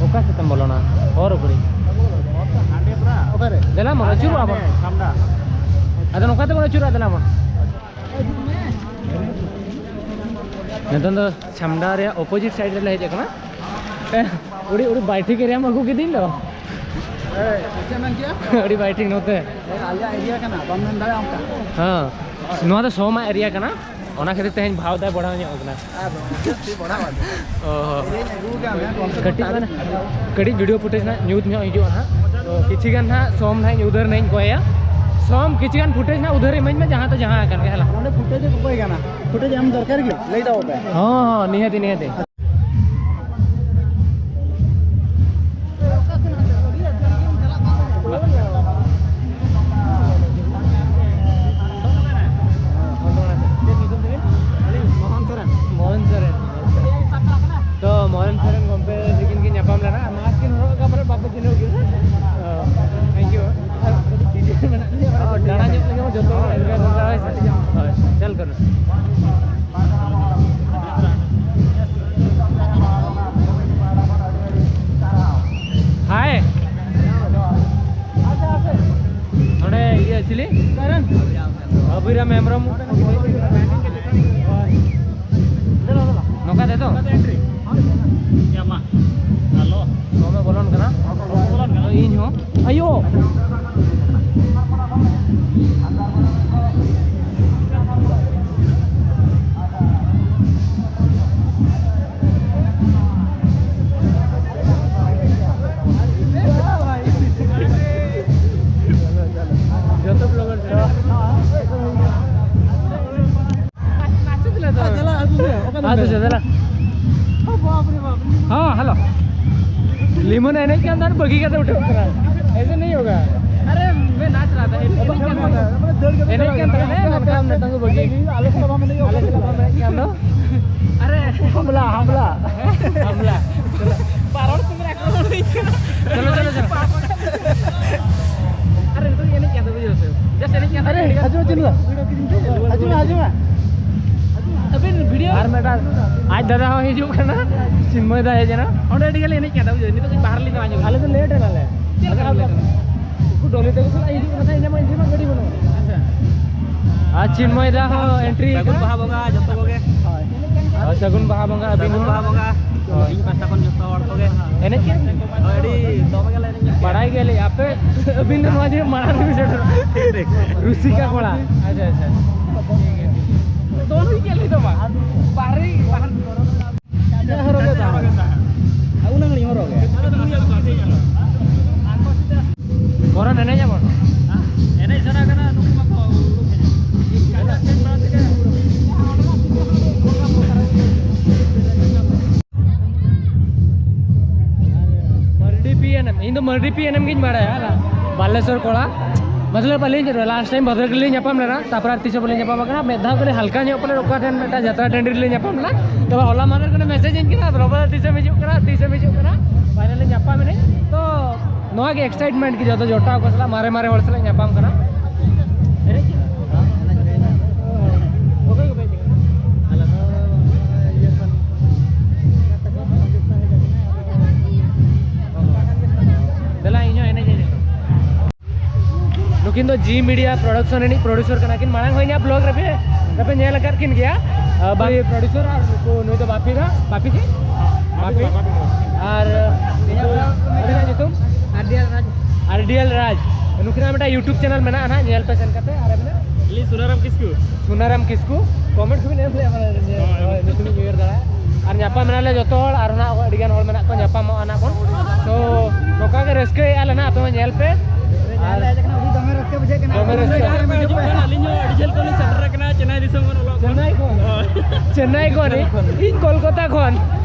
ᱚᱠᱟ ᱥᱮᱫ ᱛᱮᱢ ᱵᱚᱞᱚᱱᱟ? ᱦᱚᱨ ᱩᱯᱚᱨᱮ᱾ ᱚᱠᱟᱨᱮ? ᱫᱮᱞᱟ ᱢᱚᱱ ᱟᱹᱪᱩᱨᱚᱜᱼᱟ ᱵᱚᱱ᱾ ᱥᱟᱢᱰᱟ᱾ ᱟᱫᱚ ᱱᱚᱝᱠᱟ ᱛᱮᱵᱚᱱ ᱟᱹᱪᱩᱨᱚᱜᱼᱟ, ᱫᱮᱞᱟ ᱵᱚᱱ᱾ ᱱᱤᱛᱚᱝ ᱫᱚ ᱪᱷᱟᱢᱰᱟ ᱨᱮᱭᱟᱜ ᱚᱯᱳᱡᱤᱴ ᱥᱟᱭᱤᱰ ᱨᱮᱞᱮ ᱦᱮᱡ ᱟᱠᱟᱱᱟ᱾ ᱮ, ᱩᱲᱤ, ᱩᱲᱤ ᱵᱟᱭᱴᱷᱤᱠ ᱮᱨᱤᱭᱟᱢ ᱟᱹᱜᱩ ᱠᱤᱫᱤᱧ ᱫᱚ᱾ ᱮᱭ, ᱪᱮᱫ ᱮᱢ ᱢᱮᱱ ᱠᱮᱜᱼᱟ? ᱟᱹᱰᱤ ᱵᱟᱭᱴᱷᱤᱠ ᱱᱚᱛᱮ᱾ ᱮ, ᱟᱞᱮᱭᱟᱜ ᱮᱨᱤᱭᱟ ᱠᱟᱱᱟ, ᱵᱟᱢ ᱢᱮᱱ ᱫᱟᱲᱮᱭᱟᱜᱼᱟ ᱚᱱᱠᱟ᱾ ᱦᱮᱸ, ᱱᱚᱣᱟ ᱫᱚ ᱥᱚᱢᱟᱜ ᱮᱨᱤᱭᱟ ᱠᱟᱱᱟ, ᱚᱱᱟ ᱠᱷᱟᱹᱛᱤᱨ ᱛᱮᱦᱮᱧ ᱵᱷᱟᱣ ᱫᱚᱭ ᱵᱟᱲᱦᱟᱣ ᱧᱚᱜ ᱟᱠᱟᱱᱟ᱾ ᱟᱨ ᱪᱮᱫ ᱵᱟᱲᱦᱟᱣ ᱟᱫᱚ? ᱚ᱾ ᱮᱨᱤᱭᱟᱧ ᱟᱹᱜᱩ ᱠᱟᱜ ᱢᱮ, ᱠᱚᱢ ᱥᱮ ᱠᱚᱢ ᱠᱟᱹᱴᱤᱡ ᱢᱟᱱᱮ, ᱠᱟᱹᱴᱤᱡ ᱵᱷᱤᱰᱤᱭᱳ ᱯᱷᱩᱴᱮᱡᱽ ᱱᱟᱜ ᱧᱩᱛ ᱧᱚᱜ ᱦᱤᱡᱩᱜᱼᱟ ᱱᱟᱜ᱾ ᱛᱚ ᱠᱤᱪᱷᱤ ᱜᱟᱱ ᱱᱟᱜ ᱥᱚᱢ ᱱᱟᱜ ᱧᱤᱫᱟᱹ ᱨᱮ ᱱᱟᱜ ᱤᱧ ᱜᱚᱭᱟ᱾ ᱥᱚᱢ, ᱠᱤᱪᱷᱩ ᱜᱟᱱ ᱯᱷᱩᱴᱮᱡᱽ ᱱᱟᱜ ᱩᱫᱷᱟᱹᱨ ᱤᱢᱟᱹᱧ ᱢᱮ, ᱡᱟᱦᱟᱸ ᱛᱮ ᱡᱟᱦᱟᱸ ᱟᱠᱟᱱ ᱜᱮ, ᱦᱮᱞᱟ᱾ ᱱᱚᱰᱮ ᱯᱷᱩᱴᱮᱡᱽ ᱚᱠᱚᱭ ᱠᱟᱱᱟ? ᱯᱷᱩᱴᱮᱡᱽ ᱮᱢ ᱫᱚᱨᱠᱟᱨ ᱜᱮ, ᱞᱟᱹᱭ ᱫᱟᱵᱚ ᱯᱮ᱾ ᱦᱚᱸ, ᱦᱚᱸ, ᱱᱤᱦᱟᱹᱛᱤ, ᱱᱤᱦᱟᱹᱛᱤ᱾ ᱢᱳᱦᱚᱱ ᱥᱚᱨᱮᱱ᱾ ᱛᱚ, ᱢᱳᱦᱚᱱ ᱥᱚᱨᱮᱱ ᱜᱚᱢᱠᱮ ᱛᱤᱠᱤᱱ ᱠᱤᱱ ᱧᱟᱯᱟᱢ ᱞᱮᱱᱟ᱾ ᱢᱟᱥᱠ ᱠᱤᱱ ᱦᱚᱨᱚᱜ ᱟᱠᱟᱫ, ᱯᱟᱞᱮ ᱵᱟᱯᱮ ᱪᱤᱱᱦᱟᱹᱣ ᱠᱤᱱᱟ᱾ ᱛᱚ, thank you᱾ ᱵᱷᱤᱰᱤᱭᱳ ᱢᱮᱱᱟᱜ ᱞᱤᱧᱟ, ᱫᱟᱬᱟ ᱧᱚᱜ ᱞᱮᱱᱠᱷᱟᱱ ᱡᱚᱛᱚ ᱦᱚᱲ ᱮᱱᱠᱟ ᱮᱱᱠᱟ, ᱦᱳᱭ ᱥᱮ? ᱦᱳᱭ, ᱪᱟᱞ ᱠᱟᱱᱟ᱾ ᱦᱟᱭ᱾ ᱱᱚᱰᱮ ᱤᱭᱟᱹ ᱪᱤᱞᱤ? ᱚᱵᱷᱤᱨᱟᱢ ᱦᱮᱢᱵᱨᱚᱢ᱾ ᱱᱚᱝᱠᱟ ᱛᱮ ᱛᱚ? ᱭᱟ ᱢᱟ᱾ ᱦᱮᱞᱳ᱾ ᱫᱚᱢᱮ ᱵᱚᱞᱚᱱ ᱠᱟᱱᱟ᱾ ᱵᱚᱞᱚᱱ ᱠᱟᱱᱟ᱾ ᱤᱧ ᱦᱚᱸ᱾ ᱟᱭᱳ᱾ ᱡᱚᱛᱚ vlogger ᱪᱟᱵᱟ᱾ ᱱᱟᱪᱩ ᱫᱤᱞᱟ ᱛᱚ᱾ ᱪᱟᱞᱟᱜ ᱟᱹᱜᱩ ᱜᱮ, ᱚᱠᱟ ᱫᱚ ᱦᱮᱸ, ᱛᱚ, ᱪᱟᱞᱟᱜ᱾ ᱚ, ᱵᱟᱯ ᱨᱮ ᱵᱟᱯ᱾ ᱦᱮᱸ, ᱦᱮᱞᱳ᱾ ᱞᱤᱢᱚᱱ ᱮᱱᱮᱡ ᱠᱟᱱ ᱛᱟᱦᱮᱱ, ᱵᱟᱹᱜᱤ ᱠᱟᱛᱮ ᱩᱴᱷᱟᱹᱣ ᱠᱟᱱᱟ᱾ ᱮᱥᱮ ᱱᱟᱦᱤ ᱦᱳᱜᱟ᱾ ᱟᱨᱮ, ᱢᱮ ᱱᱟᱪ ᱨᱟᱦᱟ ᱛᱷᱟ, ᱮᱱᱮᱡ ᱠᱟᱱ ᱛᱟᱦᱮᱱᱟ᱾ ᱮᱱᱮᱡ ᱠᱟᱱ ᱛᱟᱦᱮᱱᱟ, ᱢᱮᱱᱠᱷᱟᱱ ᱱᱤᱛᱚᱝ ᱫᱚ ᱵᱟᱹᱜᱤ᱾ ᱟᱞᱮ ᱥᱮᱫ ᱫᱚ ᱵᱟᱢ ᱮᱱᱮᱡ ᱠᱟᱱ ᱫᱚ᱾ ᱟᱨᱮ᱾ ᱦᱟᱢᱞᱟ, ᱦᱟᱢᱞᱟ᱾ ᱦᱟᱢᱞᱟ᱾ ᱯᱟᱨᱚᱲ ᱠᱚ ᱢᱮᱱᱟᱜ ᱠᱚ᱾ ᱪᱚᱞᱚ, ᱪᱚᱞᱚ, ᱪᱚᱞᱚ᱾ ᱟᱨᱮ, ᱱᱤᱛᱚᱜ ᱮᱱᱮᱡ ᱠᱟᱱ ᱫᱚ, ᱵᱩᱡᱷᱟᱹᱣ ᱥᱮ? Just ᱮᱱᱮᱡ ᱠᱟᱱ ᱟᱨᱮ, ᱫᱚ᱾ ᱦᱤᱡᱩᱜ ᱢᱮ, ᱪᱤᱱᱩ ᱫᱟ᱾ ᱦᱤᱡᱩᱜ ᱢᱮ, ᱦᱤᱡᱩᱜ ᱢᱮ᱾ ᱟᱹᱵᱤᱱ ᱵᱷᱤᱰᱤᱭᱳ ᱟᱨ ᱢᱤᱫᱴᱟᱝ ᱟᱡ ᱫᱟᱫᱟ ᱦᱚᱸ ᱦᱤᱡᱩᱜ ᱠᱟᱱᱟ, ᱪᱤᱱᱢᱚᱭ ᱫᱟ ᱦᱮᱡ ᱮᱱᱟ᱾ ᱚᱸᱰᱮ ᱟᱹᱰᱤ ᱜᱟᱱ ᱞᱮ ᱮᱱᱮᱡ ᱠᱟᱱ ᱫᱚ, ᱵᱩᱡᱷᱟᱹᱣ? ᱱᱤᱛᱚᱜ ᱠᱟᱹᱡ ᱵᱟᱦᱨᱮ ᱞᱤᱧ ᱫᱟᱬᱟ ᱧᱚᱜ ᱟᱞᱮ ᱫᱚ ᱞᱮᱴ ᱮᱱᱟᱞᱮ᱾ ᱪᱮᱫ ᱞᱮᱠᱟ ᱟᱫᱚ ᱞᱮᱴ ᱮᱱᱟ? ᱩᱱᱠᱩ ᱰᱚᱞᱤ ᱛᱟᱠᱚ ᱥᱟᱞᱟᱜ ᱦᱤᱡᱩᱜ ᱠᱟᱱᱟ, ᱤᱧ ᱢᱟ, ᱤᱧ ᱢᱟ ᱜᱟᱹᱰᱤ ᱵᱟᱹᱱᱩᱜᱼᱟ᱾ ᱟᱪᱪᱷᱟ᱾ ᱟᱨ ᱪᱤᱱᱢᱚᱭ ᱫᱟ ᱦᱚᱸ ᱮᱱᱴᱨᱤ ᱥᱟᱹᱜᱩᱱ ᱠᱟᱱᱟ᱾ ᱵᱟᱦᱟ ᱵᱚᱸᱜᱟ ᱡᱚᱛᱚ ᱠᱚᱜᱮ᱾ ᱦᱳᱭ᱾ ᱟᱨ ᱥᱟᱹᱜᱩᱱ ᱵᱟᱦᱟ ᱵᱚᱸᱜᱟ ᱟᱹᱵᱤᱱ ᱥᱟᱹᱜᱩᱱ ᱦᱚᱸ᱾ ᱵᱟᱦᱟ ᱵᱚᱸᱜᱟ᱾ ᱦᱳᱭ᱾ ᱤᱧ ᱯᱟᱦᱴᱟ ᱠᱷᱚᱱ ᱡᱚᱛᱚ ᱦᱚᱲ ᱠᱚᱜᱮ᱾ ᱮᱱᱮᱡ ᱠᱮᱫ? ᱦᱳᱭ, ᱟᱹᱰᱤ ᱫᱚᱢᱮ ᱜᱮᱞᱮ ᱮᱱᱮᱡ ᱠᱮᱫ᱾ ᱵᱟᱲᱟᱭ ᱜᱮᱭᱟᱞᱤᱧ, ᱟᱯᱮ ᱟᱹᱵᱤᱱ ᱫᱚ ᱱᱚᱣᱟ ᱡᱮ ᱢᱟᱲᱟᱝ ᱨᱮᱵᱤᱱ ᱥᱮᱴᱮᱨᱚᱜᱼᱟ᱾ ᱴᱷᱤᱠ, ᱴᱷᱤᱠ᱾ ᱨᱩᱥᱤᱠᱟ ᱠᱚᱲᱟ᱾ ᱟᱪᱪᱷᱟ, ᱟᱪᱪᱷᱟ, ᱟᱪᱪᱷᱟ᱾ ᱴᱷᱤᱠ ᱜᱮᱭᱟ, ᱴᱷᱤᱠ ᱜᱮᱭᱟ᱾ ᱫᱚᱱ ᱦᱩᱭ ᱠᱮᱫ ᱞᱤᱧ ᱫᱚ ᱵᱟᱝ᱾ ᱵᱟᱦᱨᱮ, ᱵᱟᱦᱨᱮ᱾ ᱦᱚᱨᱚᱜ ᱜᱮ ᱛᱟᱦᱮᱸ᱾ ᱩᱱᱟᱹᱜ ᱜᱷᱟᱹᱲᱤᱡ ᱦᱚᱨᱚᱜ ᱜᱮ᱾ ᱯᱚᱨᱮ ᱮᱱᱮᱡ ᱟᱵᱚᱱ᱾ ᱮᱱᱮᱡ ᱥᱟᱱᱟ ᱫᱚ ᱢᱟᱹᱨᱰᱤ ᱯᱤ ᱮᱱ ᱮᱢ ᱜᱤᱧ ᱵᱟᱲᱟᱭᱟ, ᱵᱟᱞᱮᱥᱚᱨ ᱠᱚᱲᱟ᱾ ᱢᱚᱛᱞᱚᱵ, ᱟᱹᱞᱤᱧ ᱞᱟᱥᱴ ᱴᱟᱭᱤᱢ ᱵᱷᱟᱫᱚᱨ ᱜᱮᱞᱤᱧ ᱧᱟᱯᱟᱢ ᱞᱮᱱᱟ, ᱛᱟᱨᱯᱚᱨ ᱟᱨ ᱛᱤᱥ ᱦᱚᱸ ᱵᱟᱹᱞᱤᱧ ᱧᱟᱯᱟᱢ ᱟᱠᱟᱱᱟ᱾ ᱢᱤᱫ ᱫᱷᱟᱣ ᱜᱮᱞᱤᱧ ᱦᱟᱞᱠᱟ ᱧᱚᱜ ᱯᱟᱞᱮ ᱚᱠᱟ ᱴᱷᱮᱱ ᱢᱤᱫᱴᱟᱝ ᱡᱟᱛᱨᱟ ᱴᱟᱺᱰᱤ ᱨᱮᱞᱤᱧ ᱧᱟᱯᱟᱢ ᱞᱮᱱᱟ᱾ ᱛᱚᱵᱮ ᱦᱚᱞᱟ ᱢᱟᱦᱫᱮᱨ ᱠᱷᱚᱱᱮ ᱢᱮᱥᱮᱡᱽ ᱟᱹᱧ ᱠᱟᱱᱟ, "ᱵᱨᱚᱵᱚᱫᱟ ᱛᱤᱥᱮᱢ ᱦᱤᱡᱩᱜ ᱠᱟᱱᱟ, ᱛᱤᱥᱮᱢ ᱦᱤᱡᱩᱜ ᱠᱟᱱᱟ?" ᱯᱷᱟᱭᱱᱟᱞᱤ ᱧᱟᱯᱟᱢ ᱮᱱᱟᱹᱧ᱾ ᱛᱚ ᱱᱚᱣᱟ ᱜᱮ ᱮᱠᱥᱟᱭᱤᱴᱢᱮᱱᱴ ᱠᱤ ᱡᱚᱛᱚ ᱡᱚᱴᱟᱣ ᱠᱚ ᱥᱟᱞᱟᱜ, ᱢᱟᱨᱮ ᱢᱟᱨᱮ ᱦᱚᱲ ᱥᱟᱞᱟᱜ ᱧᱟᱯᱟᱢ ᱠᱟᱱᱟ᱾ ᱮᱱᱮᱡ ᱠᱟᱱᱟ? ᱚᱠᱚᱭ ᱠᱚᱯᱮ ᱮᱱᱮᱡ ᱠᱟᱱᱟ? ᱟᱞᱮ ᱫᱚ ᱤᱭᱟᱹ ᱠᱷᱚᱱ ᱫᱮᱞᱟ, ᱤᱧ ᱦᱚᱸ ᱮᱱᱮᱡ ᱤᱧ᱾ ᱱᱩᱠᱤᱱ ᱫᱚ ᱡᱤ ᱢᱤᱰᱤᱭᱟ ᱯᱨᱚᱰᱟᱠᱥᱚᱱ ᱨᱤᱱᱤᱡ ᱯᱨᱚᱰᱭᱩᱥᱚᱨ ᱠᱟᱱᱟ ᱠᱤᱱ᱾ ᱢᱟᱲᱟᱝ ᱦᱚᱸ ᱤᱧᱟᱹᱜ ᱵᱞᱚᱜ ᱨᱮᱯᱮ, ᱨᱮᱯᱮ ᱧᱮᱞ ᱟᱠᱟᱫ ᱠᱤᱱ ᱜᱮᱭᱟ᱾ ᱟᱨ ᱵᱟᱝ ᱯᱨᱚᱰᱭᱩᱥᱚᱨ ᱟᱨ ᱱᱩᱠᱩ, ᱱᱩᱭ ᱫᱚ ᱵᱟᱯᱤ ᱫᱟ, ᱵᱟᱯᱤ ᱪᱮᱫ? ᱵᱟᱯᱤ᱾ ᱟᱨ ᱱᱩᱠᱩ, ᱟᱹᱵᱤᱱᱟᱜ ᱧᱩᱛᱩᱢ? ᱟᱨ ᱰᱤ ᱮᱞ ᱨᱟᱡᱽ᱾ ᱟᱨ ᱰᱤ ᱮᱞ ᱨᱟᱡᱽ᱾ ᱱᱩᱠᱤᱱᱟᱜ ᱢᱤᱫᱴᱟᱝ YouTube ᱪᱮᱱᱮᱞ ᱢᱮᱱᱟᱜᱼᱟ ᱱᱟᱦᱟᱜ, ᱧᱮᱞ ᱯᱮ ᱥᱮᱱ ᱠᱟᱛᱮ᱾ ᱟᱨ ᱟᱹᱵᱤᱱᱟᱜ? ᱟᱹᱞᱤᱧ ᱥᱩᱱᱟᱨᱟᱢ ᱠᱤᱥᱠᱩ᱾ ᱥᱩᱱᱟᱨᱟᱢ ᱠᱤᱥᱠᱩ᱾ ᱠᱚᱢᱮᱱᱴ ᱠᱚᱵᱤᱱ ᱮᱢ ᱞᱮᱜᱼᱟ, ᱢᱟᱱᱮ, ᱡᱮ, ᱦᱳᱭ᱾ ᱦᱳᱭ, ᱧᱩᱛᱩᱢ ᱤᱧ ᱩᱭᱦᱟᱹᱨ ᱫᱟᱲᱮᱭᱟᱜᱼᱟ᱾ ᱟᱨ ᱧᱟᱯᱟᱢ ᱮᱱᱟᱞᱮ ᱡᱚᱛᱚ ᱦᱚᱲ, ᱟᱨ ᱱᱟᱦᱟᱜ ᱟᱹᱰᱤ ᱜᱟᱱ ᱦᱚᱲ ᱢᱮᱱᱟᱜ ᱠᱚᱣᱟ, ᱧᱟᱯᱟᱢᱚᱜᱼᱟ ᱱᱟᱦᱟᱜ ᱵᱚᱱ᱾ ᱛᱚ, ᱱᱚᱝᱠᱟ ᱜᱮ ᱨᱟᱹᱥᱠᱟᱹᱭᱮᱫᱼᱟ ᱞᱮ ᱱᱟᱦᱟᱜ, ᱟᱯᱮ ᱦᱚᱸ ᱧᱮᱞ ᱯᱮ᱾ ᱟᱨ ᱫᱚᱢᱮ ᱨᱟᱹᱥᱠᱟᱹ ᱵᱩᱡᱷᱟᱹᱜ ᱠᱟᱱᱟ᱾ ᱫᱚᱢᱮ ᱨᱟᱹᱥᱠᱟᱹ᱾ ᱟᱹᱞᱤᱧ ᱦᱚᱸ ᱟᱹᱰᱤ ᱡᱷᱟᱹᱞ ᱠᱷᱚᱱ ᱞᱤᱧ ᱥᱮᱴᱮᱨ ᱟᱠᱟᱱᱟ, ᱪᱮᱱᱱᱟᱭ ᱫᱤᱥᱚᱢ ᱠᱷᱚᱱ ᱚᱞᱚᱜ ᱠᱷᱚᱱ᱾ ᱪᱮᱱᱱᱟᱭ ᱠᱷᱚᱱ? ᱦᱳᱭ᱾ ᱪᱮᱱᱱᱟᱭ ᱠᱷᱚᱱ? ᱤᱧ ᱠᱳᱞᱠᱟᱛᱟ ᱠᱷᱚᱱ᱾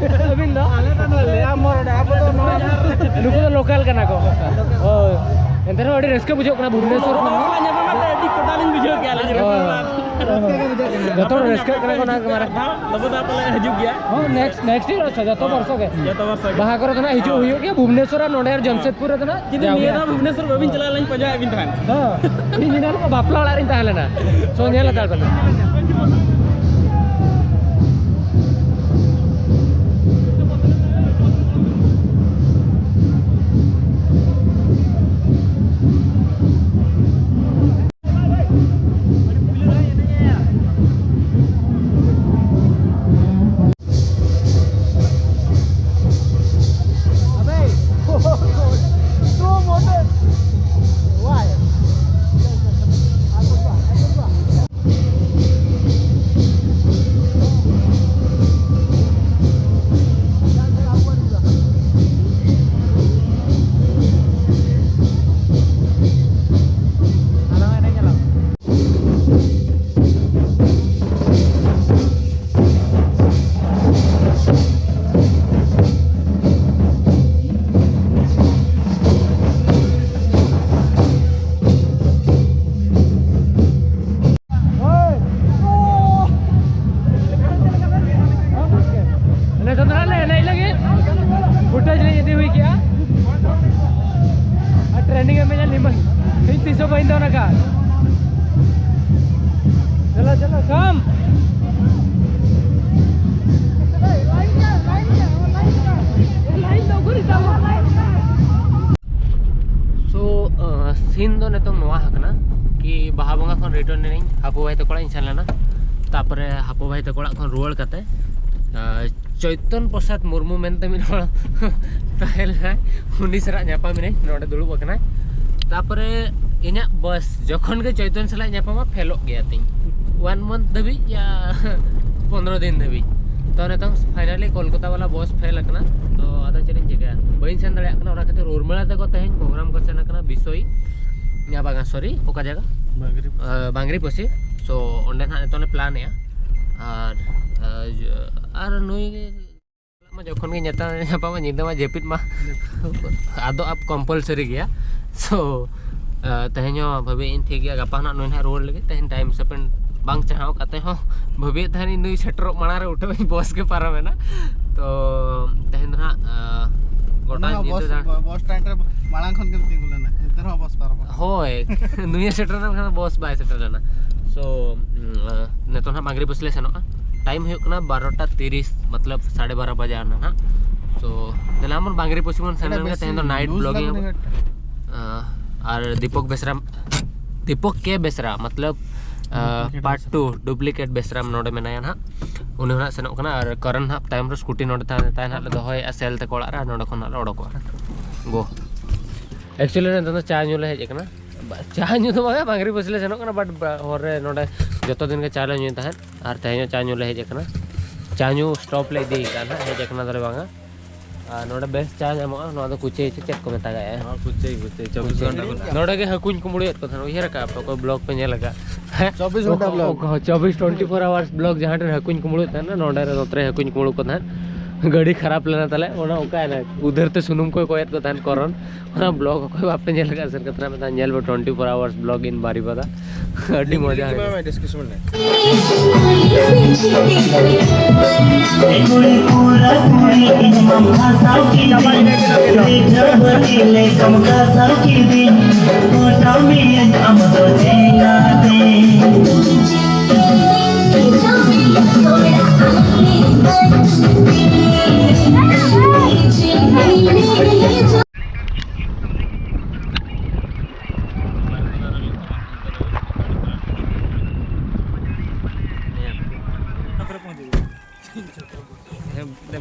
ᱟᱹᱵᱤᱱ ᱫᱚ? ᱟᱞᱮ ᱫᱚ ᱱᱚᱰᱮ, ᱟᱵᱚ ᱫᱚ ᱱᱚᱣᱟ ᱱᱩᱠᱩ ᱫᱚ ᱞᱳᱠᱟᱞ ᱠᱟᱱᱟ ᱠᱚ᱾ ᱦᱳᱭ᱾ ᱮᱱᱛᱮ ᱨᱮᱦᱚᱸ ᱟᱹᱰᱤ ᱨᱟᱹᱥᱠᱟᱹ ᱵᱩᱡᱷᱟᱹᱜ ᱠᱟᱱᱟ ᱵᱷᱩᱵᱽᱱᱮᱥᱚᱨ ᱠᱷᱚᱱ᱾ ᱥᱟᱞᱟᱜ ᱧᱟᱯᱟᱢ ᱠᱟᱛᱮ ᱟᱹᱰᱤ ᱠᱚᱰᱟ ᱞᱤᱧ ᱵᱩᱡᱷᱟᱹᱣ ᱠᱮᱜᱼᱟ ᱟᱹᱞᱤᱧ᱾ ᱦᱳᱭ᱾ ᱨᱟᱹᱥᱠᱟᱹ ᱜᱮ ᱵᱩᱡᱷᱟᱹᱜ ᱠᱟᱱᱟ᱾ ᱡᱚᱛᱚ ᱦᱚᱲ ᱨᱟᱹᱥᱠᱟᱹᱜ ᱠᱟᱱᱟ ᱠᱚ ᱚᱱᱟ ᱜᱮ ᱢᱟᱨᱟᱝ᱾ ᱞᱚᱵᱚ ᱫᱟ ᱯᱟᱞᱮ ᱦᱤᱡᱩᱜ ᱜᱮᱭᱟ᱾ ᱦᱚᱸ, ᱱᱮᱠᱥᱴ, ᱱᱮᱠᱥᱴ ᱤᱭᱟᱨ ᱟᱪᱪᱷᱟ, ᱡᱚᱛᱚ ᱵᱚᱨᱥᱚ ᱜᱮ᱾ ᱡᱚᱛᱚ ᱵᱚᱨᱥᱚ ᱜᱮ᱾ ᱵᱟᱦᱟ ᱠᱚᱨᱮ ᱫᱚ ᱱᱟᱜ ᱦᱤᱡᱩᱜ ᱦᱩᱭᱩᱜ ᱜᱮᱭᱟ, ᱵᱷᱩᱵᱽᱱᱮᱥᱚᱨ ᱟᱨ ᱱᱚᱰᱮ ᱟᱨ ᱡᱟᱢᱥᱮᱫᱽᱯᱩᱨ ᱨᱮᱫᱚ ᱱᱟᱜ ᱡᱩᱫᱤ ᱡᱟᱣ ᱱᱤᱭᱟᱹ ᱜᱮ᱾ ᱫᱷᱟᱣ ᱵᱷᱩᱵᱽᱱᱮᱥᱚᱨ ᱵᱟᱹᱵᱤᱱ ᱪᱟᱞᱟᱜᱼᱟ, ᱞᱤᱧ ᱯᱟᱸᱡᱟᱭᱮᱫ ᱵᱤᱱ ᱛᱟᱦᱮᱸᱱ᱾ ᱦᱚᱸ, ᱤᱧ ᱮᱱᱟᱱ ᱠᱚ ᱵᱟᱯᱞᱟ ᱚᱲᱟᱜ ᱨᱤᱧ ᱛᱟᱦᱮᱸ ᱞᱮᱱᱟ᱾ ᱥᱚ, ᱧᱮᱞ ᱦᱟᱛᱟᱲ ᱠᱟᱛᱮ᱾ चलो चलो शाम। So, ᱥᱤᱱ ᱫᱚ ᱱᱤᱛᱚᱝ ᱱᱚᱣᱟ ᱦᱟᱠᱟᱱᱟ ᱠᱤ ᱵᱟᱦᱟ ᱵᱚᱸᱜᱟ ᱠᱷᱚᱱ ᱨᱤᱴᱟᱨᱱ ᱮᱱᱟᱹᱧ, ᱦᱟᱯᱩ ᱵᱷᱟᱭ ᱛᱟᱠᱚ ᱚᱲᱟᱜ ᱤᱧ ᱥᱮᱱ ᱞᱮᱱᱟ᱾ ᱛᱟᱯᱚᱨᱮ ᱦᱟᱯᱩ ᱵᱷᱟᱭ ᱛᱟᱠᱚ ᱚᱲᱟᱜ ᱠᱷᱚᱱ ᱨᱩᱣᱟᱹᱲ ᱠᱟᱛᱮ, ᱟᱨ, ᱪᱳᱭᱛᱚᱱ ᱯᱨᱚᱥᱟᱫᱽ ᱢᱩᱨᱢᱩ ᱢᱮᱱᱛᱮ ᱢᱤᱫ ᱦᱚᱲ ᱛᱟᱦᱮᱸ ᱞᱮᱱᱟᱭ, ᱩᱱᱤ ᱥᱟᱞᱟᱜ ᱧᱟᱯᱟᱢ ᱮᱱᱟᱹᱧ, ᱱᱚᱰᱮ ᱫᱩᱲᱩᱵ ᱟᱠᱟᱱᱟᱭ᱾ ᱛᱟᱯᱚᱨᱮ ᱤᱧᱟᱹᱜ ᱵᱟᱥ ᱡᱚᱠᱷᱚᱱ ᱜᱮ ᱪᱳᱭᱛᱚᱱ ᱥᱟᱞᱟᱜ ᱧᱟᱯᱟᱢᱟ, ᱯᱷᱮᱞᱚᱜ ᱜᱮᱭᱟ ᱛᱤᱧ, ᱚᱣᱟᱱ ᱢᱟᱱᱛᱷ ᱫᱷᱟᱹᱵᱤᱡ ᱭᱟ ᱯᱚᱱᱨᱚ ᱫᱤᱱ ᱫᱷᱟᱹᱵᱤᱡ᱾ ᱛᱚ ᱱᱤᱛᱚᱝ ᱯᱷᱟᱭᱱᱟᱞᱤ ᱠᱳᱞᱠᱟᱛᱟ ᱵᱟᱞᱟ ᱵᱟᱥ ᱯᱷᱮᱞ ᱟᱠᱟᱱᱟ᱾ ᱛᱚ ᱟᱫᱚ ᱪᱮᱫ ᱤᱧ ᱪᱤᱠᱟᱹᱭᱟ, ᱵᱟᱹᱧ ᱥᱮᱱ ᱫᱟᱲᱮᱭᱟᱜ ᱠᱟᱱᱟ᱾ ᱚᱱᱟ ᱠᱷᱟᱹᱛᱤᱨ ᱩᱨᱢᱤᱞᱟ ᱛᱟᱠᱚ ᱛᱮᱦᱮᱧ ᱯᱨᱳᱜᱨᱟᱢ ᱠᱚ ᱥᱮᱱ ᱟᱠᱟᱱᱟ ᱵᱤᱥᱚᱭ, ᱭᱟ ᱵᱟᱝᱟ, ᱥᱚᱨᱤ, ᱚᱠᱟ ᱡᱟᱭᱜᱟ? ᱵᱟᱝᱨᱤ᱾ ᱟᱸ, ᱵᱟᱝᱨᱤ ᱯᱚᱥᱤ᱾ ᱥᱳ ᱚᱸᱰᱮ ᱱᱟᱦᱟᱜ ᱱᱤᱛᱚᱝ ᱞᱮ ᱯᱞᱟᱱᱮᱜᱼᱟ᱾ ᱟᱨ, ᱟᱨ ᱱᱩᱭ ᱢᱟ ᱡᱚᱠᱷᱚᱱ ᱜᱮ ᱧᱮᱛᱟ-, ᱧᱟᱯᱟᱢᱟ, ᱧᱤᱫᱟᱹ ᱢᱟ ᱡᱟᱹᱯᱤᱫ ᱢᱟ ᱟᱫᱚ ᱟᱯ ᱠᱚᱢᱯᱟᱞᱥᱟᱨᱤ ᱜᱮᱭᱟ᱾ ᱥᱳ, ᱟᱸ, ᱛᱮᱦᱮᱧ ᱦᱚᱸ ᱵᱷᱟᱹᱵᱤᱭᱮᱫ ᱟᱹᱧ ᱴᱷᱤᱠ ᱜᱮᱭᱟ, ᱜᱟᱯᱟ ᱦᱟᱸᱜ ᱱᱩᱭ ᱱᱟᱦᱟᱜ ᱨᱩᱣᱟᱹᱲ ᱞᱟᱹᱜᱤᱫ, ᱛᱮᱦᱮᱧ ᱴᱟᱭᱤᱢ ᱥᱯᱮᱱᱰ ᱵᱟᱝ ᱪᱟᱦᱟᱣ ᱠᱟᱛᱮ ᱦᱚᱸ ᱵᱷᱟᱹᱵᱤᱭᱮᱫ ᱛᱟᱦᱮᱱᱤᱧ ᱱᱩᱭ ᱥᱮᱴᱮᱨᱚᱜ ᱢᱟᱲᱟᱝ ᱨᱮ ᱩᱴᱷᱟᱹᱣ ᱤᱧ, ᱵᱚᱥ ᱜᱮ ᱯᱟᱨᱚᱢᱮᱱᱟ᱾ ᱛᱚ ᱛᱮᱦᱮᱧ ᱫᱚ ᱱᱟᱦᱟᱜ, ᱟᱸ, ᱜᱚᱴᱟ ᱚᱱᱟ ᱦᱚᱸ ᱧᱤᱫᱟᱹ ᱵᱚᱥ, ᱫᱟᱬᱟ- ᱵᱚᱥ ᱥᱴᱮᱱᱰ ᱨᱮ ᱢᱟᱲᱟᱝ ᱠᱷᱚᱱ ᱜᱮᱢ ᱛᱤᱸᱜᱩ ᱞᱮᱱᱟ, ᱮᱱᱛᱮ ᱨᱮᱦᱚᱸ ᱵᱚᱥ ᱯᱟᱨᱚᱢᱚᱜ ᱠᱟᱱᱟ᱾ ᱦᱳᱭ, ᱱᱩᱭᱮ ᱥᱮᱴᱮᱨ ᱞᱮᱱᱠᱷᱟᱱ ᱵᱚᱥ ᱵᱟᱭ ᱥᱮᱴᱮᱨ ᱞᱮᱱᱟ᱾ ᱥᱳ, ᱩᱸ, ᱟᱸ, ᱱᱤᱛᱚᱜ ᱱᱟᱦᱟᱜ ᱵᱟᱝᱨᱤ ᱯᱚᱥᱤ ᱞᱮ ᱥᱮᱱᱚᱜᱼᱟ᱾ ᱴᱟᱭᱤᱢ ᱦᱩᱭᱩᱜ ᱠᱟᱱᱟ ᱵᱟᱨᱚᱴᱟ ᱛᱤᱨᱤᱥ, ᱢᱚᱛᱞᱚᱵ ᱥᱟᱲᱮ ᱵᱟᱨᱚ ᱵᱟᱡᱟᱣ ᱱᱟ ᱱᱟᱦᱟᱜ᱾ ᱥᱳ ᱫᱮᱞᱟ ᱵᱚᱱ ᱵᱟᱝᱨᱤ ᱯᱚᱥᱤ ᱵᱚᱱ ᱥᱮᱱ ᱞᱮᱱ ᱜᱮ᱾ ᱛᱮᱦᱮᱧ ᱫᱚ ᱱᱟᱭᱤᱴ ᱵᱞᱚᱜᱤᱝ ᱟᱵᱚᱱ᱾ ᱟᱸ, ᱟᱨ ᱫᱤᱯᱚᱠ ᱵᱮᱥᱨᱟ, ᱫᱤᱯᱚᱠ ᱠᱮ ᱵᱮᱥᱨᱟ, ᱢᱚᱛᱞᱚᱵ, ᱟᱸ, ᱯᱟᱨᱴ ᱴᱩ, ᱰᱩᱯᱞᱤᱠᱮᱴ ᱵᱮᱥᱨᱟᱢ ᱱᱚᱰᱮ ᱢᱮᱱᱟᱭᱟ ᱱᱟᱦᱟᱜ᱾ ᱩᱱᱤ ᱦᱚᱸ ᱱᱟᱦᱟᱜ ᱥᱮᱱᱚᱜ ᱠᱟᱱᱟ᱾ ᱟᱨ ᱠᱚᱨᱚᱱ ᱱᱟᱦᱟᱜ ᱛᱟᱭᱚᱢ ᱨᱮ ᱥᱠᱩᱴᱤ ᱱᱚᱰᱮ ᱛᱟᱦᱮᱸ, ᱛᱟᱦᱮᱸ ᱱᱟᱦᱟᱜ ᱞᱮ ᱫᱚᱦᱚᱭᱮᱫᱼᱟ ᱥᱮᱞ ᱛᱟᱠᱚ ᱚᱲᱟᱜ ᱨᱮ, ᱟᱨ ᱱᱚᱰᱮ ᱠᱷᱚᱱ ᱱᱟᱦᱟᱜ ᱞᱮ ᱚᱰᱚᱠᱚᱜᱼᱟ᱾ ᱜᱳ᱾ ᱮᱠᱪᱩᱭᱮᱞᱤ ᱱᱤᱛᱚᱝ ᱫᱚ ᱪᱟ ᱧᱩ ᱞᱮ ᱦᱮᱡ ᱟᱠᱟᱱᱟ᱾ ᱵᱟ-, ᱪᱟ ᱧᱩ ᱫᱚ ᱵᱟᱝᱟ, ᱵᱟᱝᱨᱤ ᱯᱚᱥᱤ ᱞᱮ ᱥᱮᱱᱚᱜ ᱠᱟᱱᱟ, but ᱵᱟ-, ᱦᱚᱨ ᱨᱮ ᱱᱚᱰᱮ ᱡᱚᱛᱚ ᱫᱤᱱ ᱜᱮ ᱪᱟ ᱞᱮ ᱧᱩᱭ ᱛᱟᱦᱮᱸᱫ, ᱟᱨ ᱛᱮᱦᱮᱧ ᱦᱚᱸ ᱪᱟ ᱧᱩ ᱞᱮ ᱦᱮᱡ ᱟᱠᱟᱱᱟ᱾ ᱪᱟ ᱧᱩ ᱥᱴᱚᱯ ᱞᱮ ᱤᱫᱤ ᱟᱠᱟᱫᱼᱟ ᱱᱟᱦᱟᱜ, ᱦᱮᱡ ᱟᱠᱟᱱᱟ ᱫᱚᱞᱮ ᱵᱟᱝᱟ᱾ ᱟᱨ ᱱᱚᱰᱮ ᱵᱮᱥ ᱪᱟ ᱧᱟᱢᱚᱜᱼᱟ, ᱱᱚᱣᱟ ᱫᱚ ᱠᱩᱪᱟᱹᱭ ᱥᱮ ᱪᱮᱫ ᱠᱚ ᱢᱮᱛᱟᱜᱟᱜᱼᱟ? ᱱᱚᱣᱟ ᱠᱩᱪᱟᱹᱭ, ᱠᱩᱪᱟᱹᱭ, ᱪᱚᱵᱵᱤᱥ ᱠᱩᱪᱟᱹᱭ᱾ ᱜᱷᱚᱱᱴᱟ ᱠᱷᱚᱱᱟᱜ᱾ ᱱᱚᱰᱮ ᱜᱮ ᱦᱟᱹᱠᱩᱧ ᱠᱩᱢᱵᱽᱲᱩᱭᱮᱫ ᱠᱚ ᱛᱟᱦᱮᱸᱫ, ᱩᱭᱦᱟᱹᱨ ᱟᱠᱟᱫᱼᱟ ᱯᱮ? ᱚᱠᱚᱭ ᱵᱞᱚᱜ ᱯᱮ ᱧᱮᱞ ᱟᱠᱟᱫ? ᱦᱮᱸ? ᱪᱚᱵᱵᱤᱥ ᱜᱷᱚᱱᱴᱟ ᱚᱠᱟ-, ᱵᱞᱚᱜ᱾ ᱚᱠᱟ-, ᱪᱚᱵᱵᱤᱥ, ᱴᱩᱭᱮᱱᱴᱤ ᱯᱷᱳᱨ ᱟᱣᱟᱨᱥ ᱵᱞᱚᱜ, ᱡᱟᱦᱟᱸ ᱴᱷᱮᱱ ᱦᱟᱹᱠᱩᱧ ᱠᱩᱢᱵᱽᱲᱩᱭᱮᱫ ᱛᱟᱦᱮᱸᱫ, ᱱᱚᱰᱮ ᱨᱮ ᱱᱚᱛᱮ ᱨᱮ ᱦᱟᱹᱠᱩᱧ ᱠᱩᱢᱵᱽᱲᱩ ᱠᱚ ᱛᱟᱦᱮᱸᱫ᱾ ᱜᱟᱹᱰᱤ ᱠᱷᱟᱨᱟᱯ ᱞᱮᱱᱟ ᱛᱟᱞᱮ, ᱚᱱᱟ ᱚᱠᱟᱭᱮᱱᱟ? ᱩᱫᱷᱟᱹᱨ ᱛᱮ ᱥᱩᱱᱩᱢ ᱠᱚᱭ ᱠᱚᱭᱮᱫ ᱠᱚ ᱛᱟᱦᱮᱸᱫ ᱠᱚᱨᱚᱱ᱾ ᱚᱱᱟ ᱵᱞᱚᱜ ᱚᱠᱚᱭ ᱵᱟᱯᱮ ᱧᱮᱞ ᱟᱠᱟᱫ, ᱥᱮᱱ ᱠᱟᱛᱮ ᱱᱟᱜ ᱢᱤᱫ ᱫᱷᱟᱣ ᱧᱮᱞ ᱯᱮ, ᱴᱩᱭᱮᱱᱴᱤ ᱯᱷᱳᱨ ᱟᱣᱟᱨᱥ ᱵᱞᱚᱜ ᱤᱱ ᱵᱟᱨᱤᱯᱟᱫᱟ᱾ ᱟᱹᱰᱤ ᱢᱚᱡᱟ ᱦᱩᱭᱩᱜᱼᱟ᱾ ᱰᱤᱥᱠᱨᱤᱯᱥᱚᱱ ᱨᱮ᱾ ᱠᱩᱲᱤ ᱯᱩᱨᱟ ᱠᱩᱲᱤ ᱤᱧ ᱢᱟᱢ ᱦᱟᱥᱟᱣ ᱠᱤᱫᱤᱧ, ᱠᱩᱲᱤ ᱡᱟᱵᱟᱴᱤ ᱞᱮᱠᱟᱢ ᱜᱷᱟᱥᱟᱣ ᱠᱤᱫᱤᱧ, ᱜᱚᱴᱟ ᱢᱤᱭᱟᱹᱧ ᱟᱢ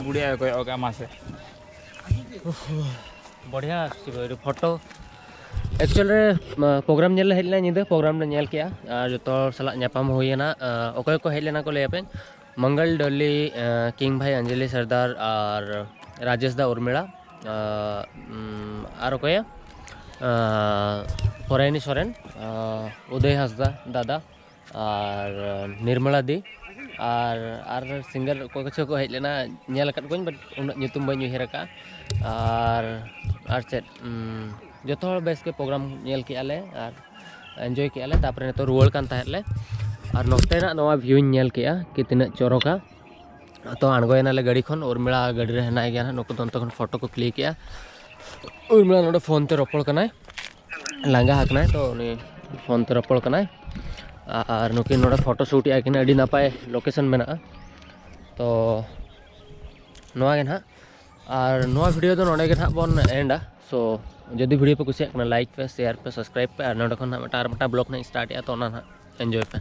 ᱵᱩᱲᱤᱭᱟ ᱠᱚᱭᱚᱜ ᱠᱟᱜᱼᱟ ᱢᱟᱥᱮ᱾ ᱵᱚᱲᱦᱤᱭᱟ ᱟᱥᱩᱪᱷᱤ ᱵᱷᱟᱭ ᱨᱮ ᱯᱷᱳᱴᱳ᱾ ᱮᱠᱪᱩᱭᱟᱞ ᱨᱮ ᱯᱨᱳᱜᱨᱟᱢ ᱧᱮᱞ ᱞᱮ ᱦᱮᱡ ᱞᱮᱱᱟ, ᱧᱤᱫᱟᱹ ᱯᱨᱳᱜᱨᱟᱢ ᱞᱮ ᱧᱮᱞ ᱠᱮᱜᱼᱟ ᱟᱨ ᱡᱚᱛᱚ ᱦᱚᱲ ᱥᱟᱞᱟᱜ ᱧᱟᱯᱟᱢ ᱦᱩᱭᱮᱱᱟ᱾ ᱚᱠᱚᱭ ᱠᱚ ᱦᱮᱡ ᱞᱮᱱᱟ ᱠᱚ ᱞᱟᱹᱭ ᱟᱯᱮ, ᱢᱚᱝᱜᱚᱞ ᱰᱚᱞᱤ, ᱠᱤᱝ ᱵᱷᱟᱭ ᱚᱧᱡᱚᱞᱤ ᱥᱚᱨᱫᱟᱨ ᱟᱨ ᱨᱟᱡᱮᱥ ᱫᱟ ᱩᱨᱢᱤᱲᱟ, ᱟᱨ ᱚᱠᱚᱭ, ᱯᱚᱨᱟᱭᱱᱤ ᱥᱚᱨᱮᱱ, ᱩᱫᱚᱭ ᱦᱟᱸᱥᱫᱟ ᱫᱟᱫᱟ, ᱟᱨ ᱱᱤᱨᱢᱚᱞᱟ ᱫᱤ, ᱟᱨ ᱟᱨ ᱥᱤᱝᱜᱟᱨ ᱚᱠᱚᱭ ᱠᱚᱪᱚ ᱠᱚ ᱦᱮᱡ ᱞᱮᱱᱟ, ᱧᱮᱞ ᱟᱠᱟᱫ ᱠᱚᱣᱟᱹᱧ, ᱵᱟᱴ ᱩᱱᱟᱹᱜ ᱧᱩᱛᱩᱢ ᱵᱟᱹᱧ ᱩᱭᱦᱟᱹᱨ ᱟᱠᱟᱫᱼᱟ᱾ ᱟᱨ ᱟᱨ ᱪᱮᱫ, ᱡᱚᱛᱚ ᱦᱚᱲ ᱵᱮᱥ ᱜᱮ ᱯᱨᱳᱜᱨᱟᱢ ᱧᱮᱞ ᱠᱮᱜᱼᱟ ᱞᱮ ᱟᱨ ᱮᱱᱡᱚᱭ ᱠᱮᱜᱼᱟ ᱞᱮ᱾ ᱛᱟᱨᱯᱚᱨᱮ ᱱᱤᱛᱚᱜ ᱨᱩᱣᱟᱹᱲ ᱠᱟᱱ ᱛᱟᱦᱮᱸᱫ ᱞᱮ ᱟᱨ ᱱᱚᱛᱮᱱᱟᱜ ᱱᱚᱣᱟ ᱵᱷᱤᱭᱩᱧ ᱧᱮᱞ ᱠᱮᱜᱼᱟ ᱠᱤ ᱛᱤᱱᱟᱹᱜ ᱪᱚᱨᱚᱠᱟ᱾ ᱛᱚ ᱟᱬᱜᱚᱭᱮᱱᱟᱞᱮ ᱜᱟᱹᱰᱤ ᱠᱷᱚᱱ, ᱩᱨᱢᱤᱲᱟ ᱜᱟᱹᱰᱤ ᱨᱮ ᱦᱮᱱᱟᱭ ᱜᱮᱭᱟ ᱱᱟᱦᱟᱜ, ᱱᱩᱠᱩ ᱫᱚ ᱚᱱᱛᱮ ᱠᱷᱚᱱ ᱯᱷᱳᱴᱳ ᱠᱚ ᱠᱞᱤᱠ ᱮᱜᱼᱟ᱾ ᱩᱨᱢᱤᱲᱟ ᱱᱚᱰᱮ ᱯᱷᱳᱱ ᱛᱮ ᱨᱚᱯᱚᱲ ᱠᱟᱱᱟᱭ, ᱞᱟᱸᱜᱟ ᱟᱠᱟᱱᱟᱭ, ᱛᱚ ᱩᱱᱤ ᱯᱷᱳᱱ ᱛᱮ ᱨᱚᱯᱚᱲ ᱠᱟᱱᱟᱭ᱾ ᱟᱨ ᱱᱩᱠᱤᱱ ᱱᱚᱰᱮ ᱯᱷᱳᱴᱳ ᱥᱩᱴ ᱮᱜᱼᱟ ᱠᱤᱱ, ᱟᱹᱰᱤ ᱱᱟᱯᱟᱭ ᱞᱳᱠᱮᱥᱚᱱ ᱢᱮᱱᱟᱜᱼᱟ᱾ ᱛᱚ ᱱᱚᱣᱟ ᱜᱮ ᱱᱟᱦᱟᱜ, ᱟᱨ ᱱᱚᱣᱟ ᱵᱷᱤᱰᱤᱭᱳ ᱫᱚ ᱱᱚᱰᱮ ᱜᱮ ᱱᱟᱦᱟᱜ ᱵᱚᱱ ᱮᱱᱰᱟ᱾ ᱥᱳ ᱡᱩᱫᱤ ᱵᱷᱤᱰᱤᱭᱳ ᱯᱮ ᱠᱩᱥᱤᱭᱟᱜ ᱠᱟᱱᱟ, ᱞᱟᱭᱤᱠ ᱯᱮ, ᱥᱮᱭᱟᱨ ᱯᱮ, ᱥᱟᱵᱥᱠᱨᱟᱭᱤᱵ ᱯᱮ, ᱟᱨ ᱱᱚᱰᱮ ᱠᱷᱚᱱ ᱱᱟᱦᱟᱜ ᱢᱤᱫᱴᱟᱝ ᱟᱨ ᱢᱤᱫᱴᱟᱝ ᱵᱞᱚᱜ ᱱᱟᱦᱟᱜ ᱤᱧ ᱥᱴᱟᱨᱴ ᱮᱜᱼᱟ, ᱛᱚ ᱚᱱᱟ ᱱᱟᱦᱟᱜ ᱮᱱᱡᱚᱭ ᱯᱮ᱾